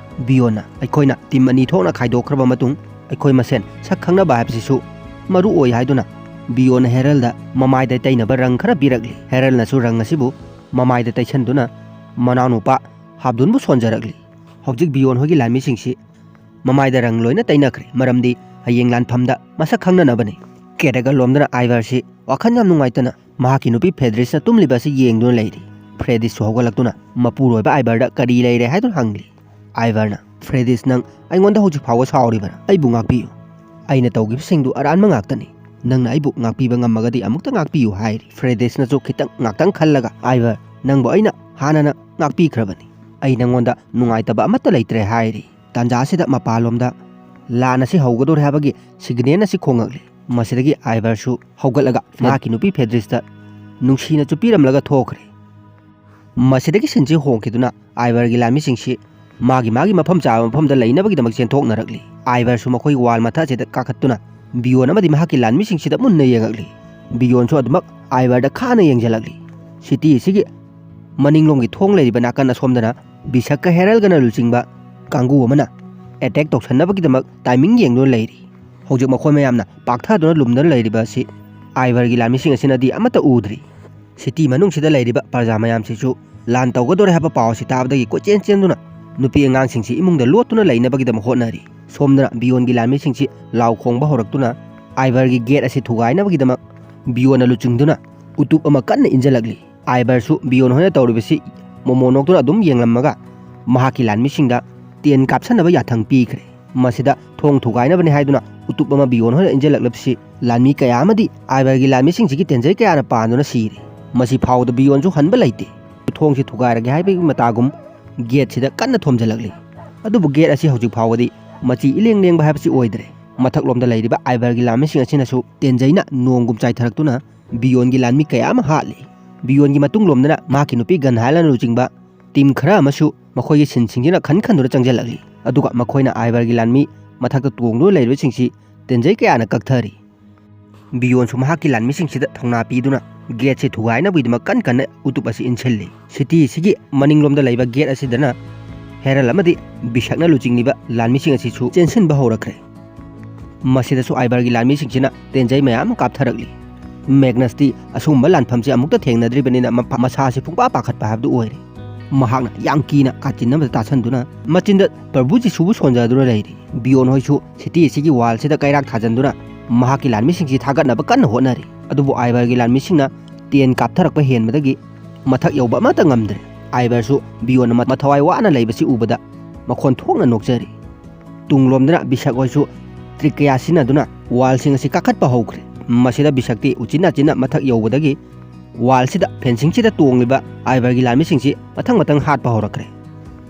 ꯕꯤꯌꯣꯟꯅ, "ꯑꯩꯈꯣꯏꯅ ꯇꯤꯝ ꯑꯅꯤ ꯊꯣꯛꯅ ꯈꯥꯏꯗꯣꯛꯈ꯭ꯔꯕ ꯃꯇꯨꯡ ꯑꯩꯈꯣꯏ ꯃꯁꯦꯟ ꯁꯛ ꯈꯪꯅꯕ ꯍꯥꯏꯕꯁꯤꯁꯨ ꯃꯔꯨ ꯑꯣꯏ ꯍꯥꯏꯗꯨꯅ ꯕꯤꯌꯣꯟꯅ ꯍꯦꯔꯜꯗ ꯃꯃꯥꯏꯗ ꯇꯩꯅꯕ ꯔꯪ ꯈꯔ ꯄꯤꯔꯛꯂꯤ꯫ ꯍꯦꯔꯜꯅꯁꯨ ꯔꯪ ꯑꯁꯤꯕꯨ ꯃꯃꯥꯏꯗ ꯇꯩꯁꯟꯗꯨꯅ ꯃꯅꯥꯎꯅꯨꯄꯥ ꯍꯥꯞꯗꯨꯟꯕꯨ ꯁꯣꯟꯖꯔꯛꯂꯤ꯫ ꯍꯧꯖꯤꯛ ꯕꯤꯌꯣꯟ ꯍꯣꯏꯒꯤ ꯂꯥꯟꯃꯤꯁꯤꯡꯁꯤ ꯃꯃꯥꯏꯗ ꯔꯪ ꯂꯣꯏꯅ ꯇꯩꯅꯈ꯭ꯔꯦ, ꯃꯔꯝꯗꯤ ꯍꯌꯦꯡ ꯂꯥꯟꯐꯝꯗ ꯃꯁꯛ ꯈꯪꯅꯅꯕꯅꯤ꯫ ꯀꯦꯔꯒ ꯂꯣꯝꯗꯅ ꯑꯥꯏꯚꯔꯁꯤ ꯋꯥꯈꯜ ꯌꯥꯝ ꯅꯨꯡꯉꯥꯏꯇꯅ ꯃꯍꯥꯛꯀꯤ ꯅꯨꯄꯤ ꯐ꯭ꯔꯦꯗꯤꯁꯅ ꯇꯨꯝꯂꯤꯕ ꯑꯁꯤ ꯌꯦꯡꯗꯨꯅ ꯂꯩꯔꯤ꯫ ꯐ꯭ꯔꯦꯗꯤꯁꯁꯨ ꯍꯧꯒꯠꯂꯛꯇꯨꯅ ꯃꯄꯨꯔꯣꯏꯕ ꯑꯥꯏꯚꯔꯗ ꯀꯔꯤ ꯂꯩꯔꯦ ꯍꯥꯏꯗꯨꯅ ꯍꯪꯂꯤ꯫ ꯑꯥꯏꯚꯔꯅ, "ꯐ꯭ꯔꯦꯗꯤꯁ, ꯅꯪ ꯑꯩꯉꯣꯟꯗ ꯍꯧꯖꯤꯛ ꯐꯥꯎꯕ ꯁꯥꯎꯔꯤꯕꯔꯥ? ꯑꯩꯕꯨ ꯉꯥꯛꯄꯤꯌꯨ꯫ ꯑꯩꯅ ꯇꯧꯈꯤꯕꯁꯤꯡꯗꯨ ꯑꯔꯥꯟꯕ ꯉꯥꯛꯇꯅꯤ꯫ ꯅꯪꯅ ꯑꯩꯕꯨ ꯉꯥꯛꯄꯤꯕ ꯉꯝꯃꯒꯗꯤ ꯑꯃꯨꯛꯇ ꯉꯥꯛꯄꯤꯌꯨ" ꯍꯥꯏꯔꯤ꯫ ꯐ꯭ꯔꯦꯗꯤꯁꯅꯁꯨ ꯈꯤꯇꯪ ꯉꯥꯛꯇꯪ ꯈꯜꯂꯒ, "ꯑꯥꯏꯚꯔ, ꯅꯪꯕꯨ ꯑꯩꯅ ꯍꯥꯟꯅꯅ ꯉꯥꯛꯄꯤꯈ꯭ꯔꯕꯅꯤ꯫ ꯑꯩ ꯅꯪꯉꯣꯟꯗ ꯅꯨꯡꯉꯥꯏꯇꯕ ꯑꯃꯠꯇ ꯂꯩꯇ꯭ꯔꯦ" ꯍꯥꯏꯔꯤ꯫ ꯇꯥꯟꯖꯥ ꯑꯁꯤꯗ ꯃꯄꯥꯟꯂꯣꯝꯗ ꯂꯥꯟ ꯑꯁꯤ ꯍꯧꯒꯗꯧꯔꯦ ꯍꯥꯏꯕꯒꯤ ꯁꯤꯒꯅꯦꯜ ꯑꯁꯤ ꯈꯣꯡꯉꯛꯂꯤ꯫ ꯃꯁꯤꯗꯒꯤ ꯑꯥꯏꯚꯔꯁꯨ ꯍꯧꯒꯠꯂꯒ ꯃꯍꯥꯛꯀꯤ ꯅꯨꯄꯤ ꯐꯦꯗ꯭ꯔꯤꯁꯇ ꯅꯨꯡꯁꯤꯅ ꯆꯨꯞꯄꯤꯔꯝꯂꯒ ꯊꯣꯛꯈ꯭ꯔꯦ꯫ ꯃꯁꯤꯗꯒꯤ ꯁꯤꯟꯁꯤ ꯍꯣꯡꯈꯤꯗꯨꯅ ꯑꯥꯏꯚꯔꯒꯤ ꯂꯥꯟꯃꯤꯁꯤꯡꯁꯤ ꯃꯥꯒꯤ ꯃꯥꯒꯤ ꯃꯐꯝ ꯆꯥꯕ ꯃꯐꯝꯗ ꯂꯩꯅꯕꯒꯤꯗꯃꯛ ꯆꯦꯟꯊꯣꯛꯅꯔꯛꯂꯤ꯫ ꯑꯥꯏꯚꯔꯁꯨ ꯃꯈꯣꯏ ꯋꯥꯜ ꯃꯊꯛ ꯑꯁꯤꯗ ꯀꯥꯈꯠꯇꯨꯅ ꯕꯤꯌꯣꯟ ꯑꯃꯗꯤ ꯃꯍꯥꯛꯀꯤ ꯂꯥꯟꯃꯤꯁꯤꯡꯁꯤꯗ ꯃꯨꯟꯅ ꯌꯦꯡꯉꯛꯂꯤ꯫ ꯕꯤꯌꯣꯟꯁꯨ ꯑꯗꯨꯃꯛ ꯑꯥꯏꯚꯔꯗ ꯈꯥꯅ ꯌꯦꯡꯁꯤꯜꯂꯛꯂꯤ꯫ ꯁꯤꯇꯤ ꯑꯁꯤꯒꯤ ꯃꯅꯤꯡꯂꯣꯝꯒꯤ ꯊꯣꯡ ꯂꯩꯔꯤꯕ ꯅꯥꯀꯟ ꯑꯁꯣꯝꯗꯅ ꯕꯤꯁꯛꯀ ꯍꯦꯔꯜꯒꯅ ꯂꯨꯆꯤꯡꯕ ꯀꯥꯡꯕꯨ ꯑꯃꯅ ꯑꯦꯇꯦꯛ ꯇꯧꯁꯟꯅꯕꯒꯤꯗꯃꯛ ꯇꯥꯏꯃꯤꯡ ꯌꯦꯡꯗꯨꯅ ꯂꯩꯔꯤ꯫ ꯍꯧꯖꯤꯛ ꯃꯈꯣꯏ ꯃꯌꯥꯝꯅ ꯄꯥꯛꯊꯗꯨꯅ ꯂꯨꯝꯗꯨꯅ ꯂꯩꯔꯤꯕ ꯑꯁꯤ ꯑꯥꯏꯚꯔꯒꯤ ꯂꯥꯟꯃꯤꯁꯤꯡ ꯑꯁꯤꯅꯗꯤ ꯑꯃꯠꯇ ꯎꯗ꯭ꯔꯤ꯫ ꯁꯤꯇꯤ ꯃꯅꯨꯡꯁꯤꯗ ꯂꯩꯔꯤꯕ ꯄ꯭ꯔꯖꯥ ꯃꯌꯥꯝꯁꯤꯁꯨ ꯂꯥꯟ ꯇꯧꯒꯗꯧꯔꯦ ꯍꯥꯏꯕ ꯄꯥꯎ ꯑꯁꯤ ꯇꯥꯕꯗꯒꯤ ꯀꯣꯏꯆꯦꯟ ꯆꯦꯟꯗꯨꯅ ꯅꯨꯄꯤ ꯑꯉꯥꯡꯁꯤꯡꯁꯤ ꯏꯃꯨꯡꯗ ꯂꯣꯠꯇꯨꯅ ꯂꯩꯅꯕꯒꯤꯗꯃꯛ ꯍꯣꯠꯅꯔꯤ꯫ ꯁꯣꯝꯗꯅ ꯕꯤꯌꯣꯟꯒꯤ ꯂꯥꯟꯃꯤꯁꯤꯡꯁꯤ ꯂꯥꯎ ꯈꯣꯡꯕ ꯍꯧꯔꯛꯇꯨꯅ ꯑꯥꯏꯚꯔꯒꯤ ꯒꯦꯠ ꯑꯁꯤ ꯊꯨꯒꯥꯏꯅꯕꯒꯤꯗꯃꯛ ꯕꯤꯌꯣꯟꯅ ꯂꯨꯆꯤꯡꯗꯨꯅ ꯎꯇꯨꯞ ꯑꯃ ꯀꯟꯅ ꯏꯟꯖꯜꯂꯛꯂꯤ꯫ ꯑꯥꯏꯚꯔꯁꯨ ꯕꯤꯌꯣꯟ ꯍꯣꯏꯅ ꯇꯧꯔꯤꯕꯁꯤ ꯃꯣꯃꯣ ꯅꯣꯛꯇꯨꯅ ꯑꯗꯨꯝ ꯌꯦꯡꯂꯝꯃꯒ ꯃꯍꯥꯛꯀꯤ ꯂꯥꯟꯃꯤꯁꯤꯡꯗ ꯇꯦꯟ ꯀꯥꯞꯁꯟꯅꯕ ꯌꯥꯊꯪ ꯄꯤꯈ꯭ꯔꯦ꯫ ꯃꯁꯤꯗ ꯊꯣꯡ ꯊꯨꯒꯥꯏꯅꯕꯅꯤ ꯍꯥꯏꯗꯨꯅ ꯎꯇꯨꯞ ꯑꯃ ꯕꯤꯌꯣꯟ ꯍꯣꯏꯅ ꯏꯟꯖꯜꯂꯛꯂꯕꯁꯤ ꯂꯥꯟꯃꯤ ꯀꯌꯥ ꯑꯃꯗꯤ ꯑꯥꯏꯚꯔꯒꯤ ꯂꯥꯟꯃꯤꯁꯤꯡꯁꯤꯒꯤ ꯇꯦꯟꯖꯩ ꯀꯌꯥꯅ ꯄꯥꯟꯗꯨꯅ ꯁꯤꯔꯦ꯫ ꯃꯁꯤ ꯐꯥꯎꯕꯗ ꯕꯤꯌꯣꯟꯁꯨ ꯍꯟꯕ ꯂꯩꯇꯦ꯫ ꯊꯣꯡꯁꯤ ꯊꯨꯒꯥꯏꯔꯒꯦ ꯍꯥꯏꯕꯒꯤ ꯃꯇꯥꯒꯨꯝ ꯒꯦꯠꯁꯤꯗ ꯀꯟꯅ ꯊꯣꯝꯖꯤꯜꯂꯛꯂꯤ꯫ ꯑꯗꯨꯕꯨ ꯒꯦꯠ ꯑꯁꯤ ꯍꯧꯖꯤꯛ ꯐꯥꯎꯕꯗꯤ ꯃꯆꯤ ꯏꯂꯦꯡ ꯂꯦꯡꯕ ꯍꯥꯏꯕꯁꯤ ꯑꯣꯏꯗ꯭ꯔꯦ꯫ ꯃꯊꯛꯂꯣꯝꯗ ꯂꯩꯔꯤꯕ ꯑꯥꯏꯚꯔꯒꯤ ꯂꯥꯟꯃꯤꯁꯤꯡ ꯑꯁꯤꯅꯁꯨ ꯇꯦꯟꯖꯩꯅ ꯅꯣꯡꯒꯨꯝ ꯆꯥꯏꯊꯔꯛꯇꯨꯅ ꯕꯤꯌꯣꯟꯒꯤ ꯂꯥꯟꯃꯤ ꯀꯌꯥ ꯑꯃ ꯍꯥꯠꯂꯤ꯫ ꯕꯤꯌꯣꯟꯒꯤ ꯃꯇꯨꯡꯂꯣꯝꯗꯅ ꯃꯍꯥꯛꯀꯤ ꯅꯨꯄꯤ ꯒꯟꯍꯥꯏꯂꯅ ꯂꯨꯆꯤꯡꯕ ꯇꯤꯝ ꯈꯔ ꯑꯃꯁꯨ ꯃꯈꯣꯏꯒꯤ ꯁꯤꯟꯁꯤꯡꯁꯤꯅ ꯈꯟ ꯈꯟꯗꯨꯅ ꯆꯪꯁꯤꯜꯂꯛꯂꯤ꯫ ꯑꯗꯨꯒ ꯃꯈꯣꯏꯅ ꯑꯥꯏꯚꯔꯒꯤ ꯂꯥꯟꯃꯤ ꯃꯊꯛꯇ ꯇꯣꯡꯗꯨꯅ ꯂꯩꯔꯤꯕꯁꯤꯡꯁꯤ ꯇꯦꯟꯖꯩ ꯀꯌꯥꯅ ꯀꯛꯊꯔꯤ꯫ ꯕꯤꯌꯣꯟꯁꯨ ꯃꯍꯥꯛꯀꯤ ꯂꯥꯟꯃꯤꯁꯤꯡꯁꯤꯗ ꯊꯧꯅꯥ ꯄꯤꯗꯨꯅ ꯒꯦꯠꯁꯤ ꯊꯨꯒꯥꯏꯅꯕꯒꯤꯗꯃꯛ ꯀꯟ ꯀꯟꯅ ꯎꯇꯨꯞ ꯑꯁꯤ ꯏꯟꯁꯤꯜꯂꯤ꯫ ꯁꯤꯇꯤ ꯑꯁꯤꯒꯤ ꯃꯅꯤꯡꯂꯣꯝꯗ ꯂꯩꯕ ꯒꯦꯠ ꯑꯁꯤꯗꯅ ꯍꯦꯔꯜ ꯑꯃꯗꯤ ꯕꯤꯁꯛꯅ ꯂꯨꯆꯤꯡꯂꯤꯕ ꯂꯥꯟꯃꯤꯁꯤꯡ ꯑꯁꯤꯁꯨ ꯆꯦꯟꯁꯤꯟꯕ ꯍꯧꯔꯛꯈ꯭ꯔꯦ꯫ ꯃꯁꯤꯗꯁꯨ ꯑꯥꯏꯕꯔꯒꯤ ꯂꯥꯟꯃꯤꯁꯤꯡꯁꯤꯅ ꯇꯦꯟꯖꯩ ꯃꯌꯥꯝ ꯑꯃ ꯀꯥꯞꯊꯔꯛꯂꯤ꯫ ꯃꯦꯒꯅꯁꯇꯤ ꯑꯁꯨꯒꯨꯝꯕ ꯂꯥꯟꯐꯝꯁꯤ ꯑꯃꯨꯛꯇ ꯊꯦꯡꯅꯗ꯭ꯔꯤꯕꯅꯤꯅ ꯃꯐ-, ꯃꯁꯥꯁꯤ ꯄꯨꯡꯄꯥ ꯄꯥꯈꯠꯄ ꯍꯥꯏꯕꯗꯨ ꯑꯣꯏꯔꯦ꯫ ꯃꯍꯥꯛꯅ ꯌꯥꯝ ꯀꯤꯅ ꯀꯥꯆꯤꯟ ꯑꯃꯗ ꯇꯥꯁꯟꯗꯨꯅ ꯃꯆꯤꯟꯗ ꯄ꯭ꯔꯚꯨ ꯖꯤꯁꯨꯕꯨ ꯁꯣꯟꯖꯗꯨꯅ ꯂꯩꯔꯤ꯫ ꯕꯤꯌꯣꯟ ꯍꯣꯏꯁꯨ ꯁꯤꯇꯤ ꯑꯁꯤꯒꯤ ꯋꯥꯜꯁꯤꯗ ꯀꯩꯔꯥꯛ ꯊꯥꯖꯟꯗꯨꯅ ꯃꯍꯥꯛꯀꯤ ꯂꯥꯟꯃꯤꯁꯤꯡꯁꯤ ꯊꯥꯒꯠꯅꯕ ꯀꯟꯅ ꯍꯣꯠꯅꯔꯤ꯫ ꯑꯗꯨꯕꯨ ꯑꯥꯏꯕꯔꯒꯤ ꯂꯥꯟꯃꯤꯁꯤꯡꯅ ꯇꯦꯟ ꯀꯥꯞꯊꯔꯛꯄ ꯍꯦꯟꯕꯗꯒꯤ ꯃꯊꯛ ꯌꯧꯕ ꯑꯃꯠꯇ ꯉꯝꯗ꯭ꯔꯦ꯫ ꯑꯥꯏꯕꯔꯁꯨ ꯕꯤꯌꯣꯟꯅ ꯃ-, ꯃꯊꯋꯥꯏ ꯋꯥꯅ ꯂꯩꯕꯁꯤ ꯎꯕꯗ ꯃꯈꯣꯟ ꯊꯣꯛꯅ ꯅꯣꯛꯆꯔꯤ꯫ ꯇꯨꯡꯂꯣꯝꯗꯅ ꯕꯤꯁꯛ ꯍꯣꯏꯁꯨ ꯇ꯭ꯔꯤꯛ ꯀꯌꯥ ꯁꯤꯖꯤꯟꯅꯗꯨꯅ ꯋꯥꯜꯁꯤꯡ ꯑꯁꯤ ꯀꯥꯈꯠꯄ ꯍꯧꯈ꯭ꯔꯦ꯫ ꯃꯁꯤꯗ ꯕꯤꯁꯛꯇꯤ ꯎꯆꯤꯟ ꯅꯥꯆꯤꯟꯅ ꯃꯊꯛ ꯌꯧꯕꯗꯒꯤ ꯋꯥꯜꯁꯤꯗ, ꯐꯦꯟꯁꯤꯡꯁꯤꯗ ꯇꯣꯡꯂꯤꯕ ꯑꯥꯏꯕꯔꯒꯤ ꯂꯥꯟꯃꯤꯁꯤꯡꯁꯤ ꯃꯊꯪ ꯃꯊꯪ ꯍꯥꯠꯄ ꯍꯧꯔꯛꯈ꯭ꯔꯦ꯫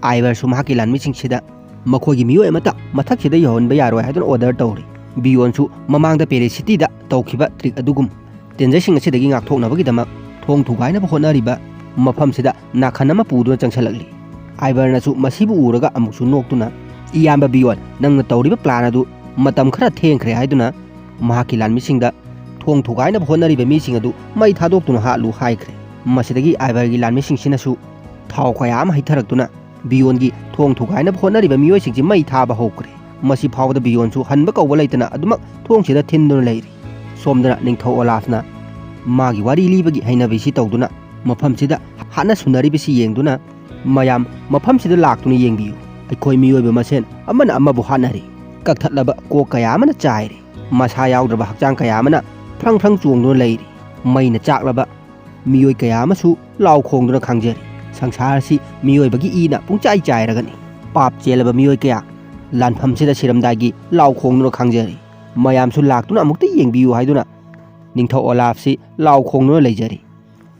ꯑꯥꯏꯕꯔꯁꯨ ꯃꯍꯥꯛꯀꯤ ꯂꯥꯟꯃꯤꯁꯤꯡꯁꯤꯗ ꯃꯈꯣꯏꯒꯤ ꯃꯤꯑꯣꯏ ꯑꯃꯠꯇ ꯃꯊꯛꯁꯤꯗ ꯌꯧꯍꯟꯕ ꯌꯥꯔꯣꯏ ꯍꯥꯏꯗꯨꯅ ꯑꯣꯔꯗꯔ ꯇꯧꯔꯤ꯫ ꯕꯤꯌꯣꯟꯁꯨ ꯃꯃꯥꯡꯗ ꯄꯦꯔꯤꯁ ꯁꯤꯇꯤꯗ ꯇꯧꯈꯤꯕ ꯇ꯭ꯔꯤꯛ ꯑꯗꯨꯒꯨꯝ ꯇꯦꯟꯖꯩꯁꯤꯡ ꯑꯁꯤꯗꯒꯤ ꯉꯥꯛꯊꯣꯛꯅꯕꯒꯤꯗꯃꯛ ꯊꯣꯡ ꯊꯨꯒꯥꯏꯅꯕ ꯍꯣꯠꯅꯔꯤꯕ ꯃꯐꯝꯁꯤꯗ ꯅꯥꯈꯟ ꯑꯃ ꯄꯨꯗꯨꯅ ꯆꯪꯁꯤꯜꯂꯛꯂꯤ꯫ ꯑꯥꯏꯕꯔꯅꯁꯨ ꯃꯁꯤꯕꯨ ꯎꯔꯒ ꯑꯃꯨꯛꯁꯨ ꯅꯣꯛꯇꯨꯅ, "ꯏꯌꯥꯝꯕ ꯕꯤꯌꯣꯟ, ꯅꯪꯅ ꯇꯧꯔꯤꯕ ꯄ꯭ꯂꯥꯟ ꯑꯗꯨ ꯃꯇꯝ ꯈꯔ ꯊꯦꯡꯈ꯭ꯔꯦ" ꯍꯥꯏꯗꯨꯅ ꯃꯍꯥꯛꯀꯤ ꯂꯥꯟꯃꯤꯁꯤꯡꯗ ꯊꯣꯡ ꯊꯨꯒꯥꯏꯅꯕ ꯍꯣꯠꯅꯔꯤꯕ ꯃꯤꯁꯤꯡ ꯑꯗꯨ ꯃꯩ ꯊꯥꯗꯣꯛꯇꯨꯅ ꯍꯥꯠꯂꯨ ꯍꯥꯏꯈ꯭ꯔꯦ꯫ ꯃꯁꯤꯗꯒꯤ ꯑꯥꯏꯕꯔꯒꯤ ꯂꯥꯟꯃꯤꯁꯤꯡꯁꯤꯅꯁꯨ ꯊꯥꯎ ꯀꯌꯥ ꯑꯃ ꯍꯩꯊꯔꯛꯇꯨꯅ ꯕꯤꯌꯣꯟꯒꯤ ꯊꯣꯡ ꯊꯨꯒꯥꯏꯅꯕ ꯍꯣꯠꯅꯔꯤꯕ ꯃꯤꯑꯣꯏꯁꯤꯡꯁꯤ ꯃꯩ ꯊꯥꯕ ꯍꯧꯈ꯭ꯔꯦ꯫ ꯃꯁꯤ ꯐꯥꯎꯕꯗ ꯕꯤꯌꯣꯟꯁꯨ ꯍꯟꯕ ꯀꯧꯕ ꯂꯩꯇꯅ ꯑꯗꯨꯃꯛ ꯊꯣꯡꯁꯤꯗ ꯊꯤꯟꯗꯨꯅ ꯂꯩꯔꯤ꯫ ꯁꯣꯝꯗꯅ ꯅꯤꯡꯊꯧ ꯑꯣꯂꯥꯐꯅ ꯃꯥꯒꯤ ꯋꯥꯔꯤ ꯂꯤꯕꯒꯤ ꯍꯩꯅꯕꯤꯁꯤ ꯇꯧꯗꯨꯅ ꯃꯐꯝꯁꯤꯗ ꯍꯥꯠꯅ ꯁꯨꯅꯔꯤꯕꯁꯤ ꯌꯦꯡꯗꯨꯅ, "ꯃꯌꯥꯝ ꯃꯐꯝꯁꯤꯗ ꯂꯥꯛꯇꯨꯅ ꯌꯦꯡꯕꯤꯌꯨ꯫ ꯑꯩꯈꯣꯏ ꯃꯤꯑꯣꯏꯕ ꯃꯁꯦꯟ ꯑꯃꯅ ꯑꯃꯕꯨ ꯍꯥꯠꯅꯔꯤ꯫ ꯀꯛꯊꯠꯂꯕ ꯀꯣꯛ ꯀꯌꯥ ꯑꯃꯅ ꯆꯥꯏꯔꯦ꯫ ꯃꯁꯥ ꯌꯥꯎꯗ꯭ꯔꯕ ꯍꯛꯆꯥꯡ ꯀꯌꯥ ꯑꯃꯅ ꯐ꯭ꯔꯪ ꯐ꯭ꯔꯪ ꯆꯣꯡꯗꯨꯅ ꯂꯩꯔꯤ꯫ ꯃꯩꯅ ꯆꯥꯛꯂꯕ ꯃꯤꯑꯣꯏ ꯀꯌꯥ ꯑꯃꯁꯨ ꯂꯥꯎ ꯈꯣꯡꯗꯨꯅ ꯈꯥꯡꯖꯔꯤ꯫ ꯁꯪꯁꯥꯔ ꯑꯁꯤ ꯃꯤꯑꯣꯏꯕꯒꯤ ꯏꯅ ꯄꯨꯡꯆꯥꯏ ꯆꯥꯏꯔꯒꯅꯤ꯫ ꯄꯥꯞ ꯆꯦꯜꯂꯕ ꯃꯤꯑꯣꯏ ꯀꯌꯥ ꯂꯥꯟꯐꯝꯁꯤꯗ ꯁꯤꯔꯝꯗꯥꯏꯒꯤ ꯂꯥꯎ ꯈꯣꯡꯗꯨꯅ ꯈꯥꯡꯖꯔꯤ꯫ ꯃꯌꯥꯝꯁꯨ ꯂꯥꯛꯇꯨꯅ ꯑꯃꯨꯛꯇ ꯌꯦꯡꯕꯤꯌꯨ" ꯍꯥꯏꯗꯨꯅ ꯅꯤꯡꯊꯧ ꯑꯣꯂꯥꯐꯁꯤ ꯂꯥꯎ ꯈꯣꯡꯗꯨꯅ ꯂꯩꯖꯔꯤ꯫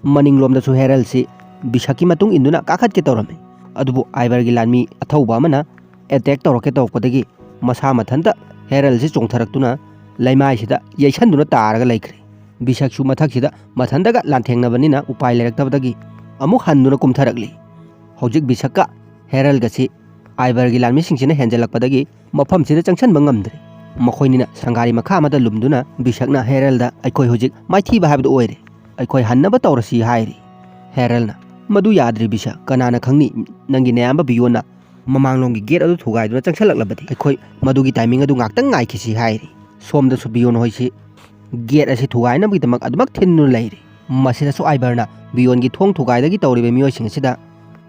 ꯃꯅꯤꯡꯂꯣꯝꯗꯁꯨ ꯍꯦꯔꯜꯁꯤ ꯕꯤꯁꯛꯀꯤ ꯃꯇꯨꯡ ꯏꯟꯗꯨꯅ ꯀꯥꯈꯠꯀꯦ ꯇꯧꯔꯝꯃꯤ꯫ ꯑꯗꯨꯕꯨ ꯑꯥꯏꯕꯔꯒꯤ ꯂꯥꯟꯃꯤ ꯑꯊꯧꯕ ꯑꯃꯅ ꯑꯦꯇꯦꯛ ꯇꯧꯔꯛꯀꯦ ꯇꯧꯔꯛꯄꯗꯒꯤ ꯃꯁꯥ ꯃꯊꯟꯇ ꯍꯦꯔꯜꯁꯤ ꯆꯣꯡꯊꯔꯛꯇꯨꯅ ꯂꯩꯃꯥꯏꯁꯤꯗ ꯌꯩꯁꯟꯗꯨꯅ ꯇꯥꯔꯒ ꯂꯩꯈ꯭ꯔꯦ꯫ ꯕꯤꯁꯛꯁꯨ ꯃꯊꯛꯁꯤꯗ ꯃꯊꯟꯇꯒ ꯂꯥꯟꯊꯦꯡꯅꯕꯅꯤꯅ ꯎꯄꯥꯏ ꯂꯩꯔꯛꯇꯕꯗꯒꯤ ꯑꯃꯨꯛ ꯍꯟꯗꯨꯅ ꯀꯨꯝꯊꯔꯛꯂꯤ꯫ ꯍꯧꯖꯤꯛ ꯕꯤꯁꯛꯀ ꯍꯦꯔꯜꯒꯁꯤ ꯑꯥꯏꯕꯔꯒꯤ ꯂꯥꯟꯃꯤꯁꯤꯡꯁꯤꯅ ꯍꯦꯟꯖꯜꯂꯛꯄꯗꯒꯤ ꯃꯐꯝꯁꯤꯗ ꯆꯪꯁꯟꯕ ꯉꯝꯗ꯭ꯔꯦ꯫ ꯃꯈꯣꯏꯅꯤꯅ ꯁꯪꯒꯥꯔꯤ ꯃꯈꯥ ꯑꯃꯗ ꯂꯨꯝꯗꯨꯅ ꯕꯤꯁꯛꯅ ꯍꯦꯔꯜꯗ, "ꯑꯩꯈꯣꯏ ꯍꯧꯖꯤꯛ ꯃꯥꯏꯊꯤꯕ ꯍꯥꯏꯕꯗꯨ ꯑꯣꯏꯔꯦ꯫ ꯑꯩꯈꯣꯏ ꯍꯟꯅꯕ ꯇꯧꯔꯁꯤ" ꯍꯥꯏꯔꯤ꯫ ꯍꯦꯔꯜꯅ, "ꯃꯗꯨ ꯌꯥꯗ꯭ꯔꯤ ꯕꯤꯁꯛ꯫ ꯀꯅꯥꯅ ꯈꯪꯅꯤ ꯅꯪꯒꯤ ꯅꯌꯥꯝꯕ ꯕꯤꯌꯣꯟꯅ ꯃꯃꯥꯡꯂꯣꯝꯒꯤ ꯒꯦꯠ ꯑꯗꯨ ꯊꯨꯒꯥꯏꯗꯨꯅ ꯆꯪꯁꯜꯂꯛꯂꯕꯗꯤ ꯑꯩꯈꯣꯏ ꯃꯗꯨꯒꯤ ꯇꯥꯏꯃꯤꯡ ꯑꯗꯨ ꯉꯥꯛꯇꯪ ꯉꯥꯏꯈꯤꯁꯤ ꯍꯥꯏꯔꯤ꯫ ꯁꯣꯝꯗꯁꯨ ꯕꯤꯌꯣꯟ ꯍꯣꯏꯁꯤ ꯒꯦꯠ ꯑꯁꯤ ꯊꯨꯒꯥꯏꯅꯕꯒꯤꯗꯃꯛ ꯑꯗꯨꯃꯛ ꯊꯤꯟꯗꯨꯅ ꯂꯩꯔꯤ꯫ ꯃꯁꯤꯗꯁꯨ ꯑꯥꯏꯕꯔꯅ ꯕꯤꯌꯣꯟꯒꯤ ꯊꯣꯡ ꯊꯨꯒꯥꯏꯗꯒꯤ ꯇꯧꯔꯤꯕ ꯃꯤꯑꯣꯏꯁꯤꯡ ꯑꯁꯤꯗ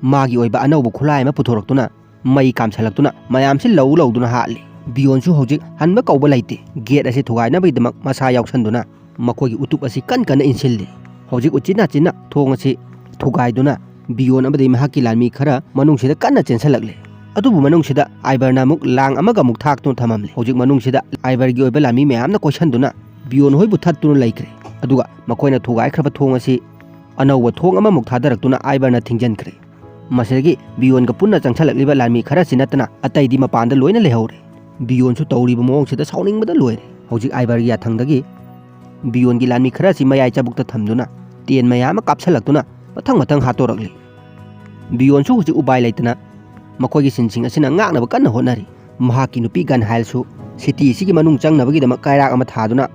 ꯃꯥꯒꯤ ꯑꯣꯏꯕ ꯑꯅꯧꯕ ꯈꯨꯠꯂꯥꯏ ꯑꯃ ꯄꯨꯊꯣꯔꯛꯇꯨꯅ ꯃꯩ ꯀꯥꯝꯁꯜꯂꯛꯇꯨꯅ ꯃꯌꯥꯝꯁꯤ ꯂꯧ ꯂꯧꯗꯨꯅ ꯍꯥꯠꯂꯤ꯫ ꯕꯤꯌꯣꯟꯁꯨ ꯍꯧꯖꯤꯛ ꯍꯟꯕ ꯀꯧꯕ ꯂꯩꯇꯦ꯫ ꯒꯦꯠ ꯑꯁꯤ ꯊꯨꯒꯥꯏꯅꯕꯒꯤꯗꯃꯛ ꯃꯁꯥ ꯌꯥꯎꯁꯟꯗꯨꯅ ꯃꯈꯣꯏꯒꯤ ꯎꯇꯨꯞ ꯑꯁꯤ ꯀꯟ ꯀꯟꯅ ꯏꯟꯁꯤꯜꯂꯤ꯫ ꯍꯧꯖꯤꯛ ꯎꯆꯤꯟ ꯅꯥꯆꯤꯟꯅ ꯊꯣꯡ ꯑꯁꯤ ꯊꯨꯒꯥꯏꯗꯨꯅ ꯕꯤꯌꯣꯟ ꯑꯃꯗꯤ ꯃꯍꯥꯛꯀꯤ ꯂꯥꯟꯃꯤ ꯈꯔ ꯃꯅꯨꯡꯁꯤꯗ ꯀꯟꯅ ꯆꯦꯟꯁꯤꯜꯂꯛꯂꯦ꯫ ꯑꯗꯨꯕꯨ ꯃꯅꯨꯡꯁꯤꯗ ꯑꯥꯏꯕꯔꯅ ꯑꯃꯨꯛ ꯂꯥꯡ ꯑꯃꯒ ꯑꯃꯨꯛ ꯊꯥꯛꯇꯨꯅ ꯊꯝꯃꯝꯂꯦ꯫ ꯍꯧꯖꯤꯛ ꯃꯅꯨꯡꯁꯤꯗ ꯑꯥꯏꯕꯔꯒꯤ ꯑꯣꯏꯕ ꯂꯥꯟꯃꯤ ꯃꯌꯥꯝꯅ ꯀꯣꯏꯁꯟꯗꯨꯅ ꯕꯤꯌꯣꯟ ꯍꯣꯏꯕꯨ ꯊꯠꯇꯨꯅ ꯂꯩꯈ꯭ꯔꯦ꯫ ꯑꯗꯨꯒ ꯃꯈꯣꯏꯅ ꯊꯨꯒꯥꯏꯈ꯭ꯔꯕ ꯊꯣꯡ ꯑꯁꯤ ꯑꯅꯧꯕ ꯊꯣꯡ ꯑꯃꯃꯨꯛ ꯊꯥꯗꯔꯛꯇꯨꯅ ꯑꯥꯏꯕꯔꯅ ꯊꯤꯡꯖꯤꯟꯈ꯭ꯔꯦ꯫ ꯃꯁꯤꯗꯒꯤ ꯕꯤꯌꯣꯟꯒ ꯄꯨꯟꯅ ꯆꯪꯁꯜꯂꯛꯂꯤꯕ ꯂꯥꯟꯃꯤ ꯈꯔꯁꯤ ꯅꯠꯇꯅ ꯑꯇꯩꯗꯤ ꯃꯄꯥꯟꯗ ꯂꯣꯏꯅ ꯂꯩꯍꯧꯔꯦ꯫ ꯕꯤꯌꯣꯟꯁꯨ ꯇꯧꯔꯤꯕ ꯃꯑꯣꯡꯁꯤꯗ ꯁꯥꯎꯅꯤꯡꯕꯗ ꯂꯣꯏꯔꯦ꯫ ꯍꯧꯖꯤꯛ ꯑꯥꯏꯕꯔꯒꯤ ꯌꯥꯊꯪꯗꯒꯤ ꯕꯤꯌꯣꯟꯒꯤ ꯂꯥꯟꯃꯤ ꯈꯔꯁꯤ ꯃꯌꯥꯏ ꯆꯕꯨꯛꯇ ꯊꯝꯗꯨꯅ ꯇꯦꯟ ꯃꯌꯥꯝ ꯑꯃ ꯀꯥꯞꯁꯜꯂꯛꯇꯨꯅ ꯃꯊꯪ ꯃꯊꯪ ꯍꯥꯠꯇꯣꯔꯛꯂꯤ꯫ ꯕꯤꯌꯣꯟꯁꯨ ꯍꯧꯖꯤꯛ ꯎꯄꯥꯏ ꯂꯩꯇꯅ ꯃꯈꯣꯏꯒꯤ ꯁꯤꯟꯁꯤꯡ ꯑꯁꯤꯅ ꯉꯥꯛꯅꯕ ꯀꯟꯅ ꯍꯣꯠꯅꯔꯤ꯫ ꯃꯍꯥꯛꯀꯤ ꯅꯨꯄꯤ ꯒꯟꯍꯥꯏꯜꯁꯨ ꯁꯤꯇꯤ ꯑꯁꯤꯒꯤ ꯃꯅꯨꯡ ꯆꯪꯅꯕꯒꯤꯗꯃꯛ ꯀꯩꯔꯥꯛ ꯑꯃ ꯊꯥꯗꯨꯅ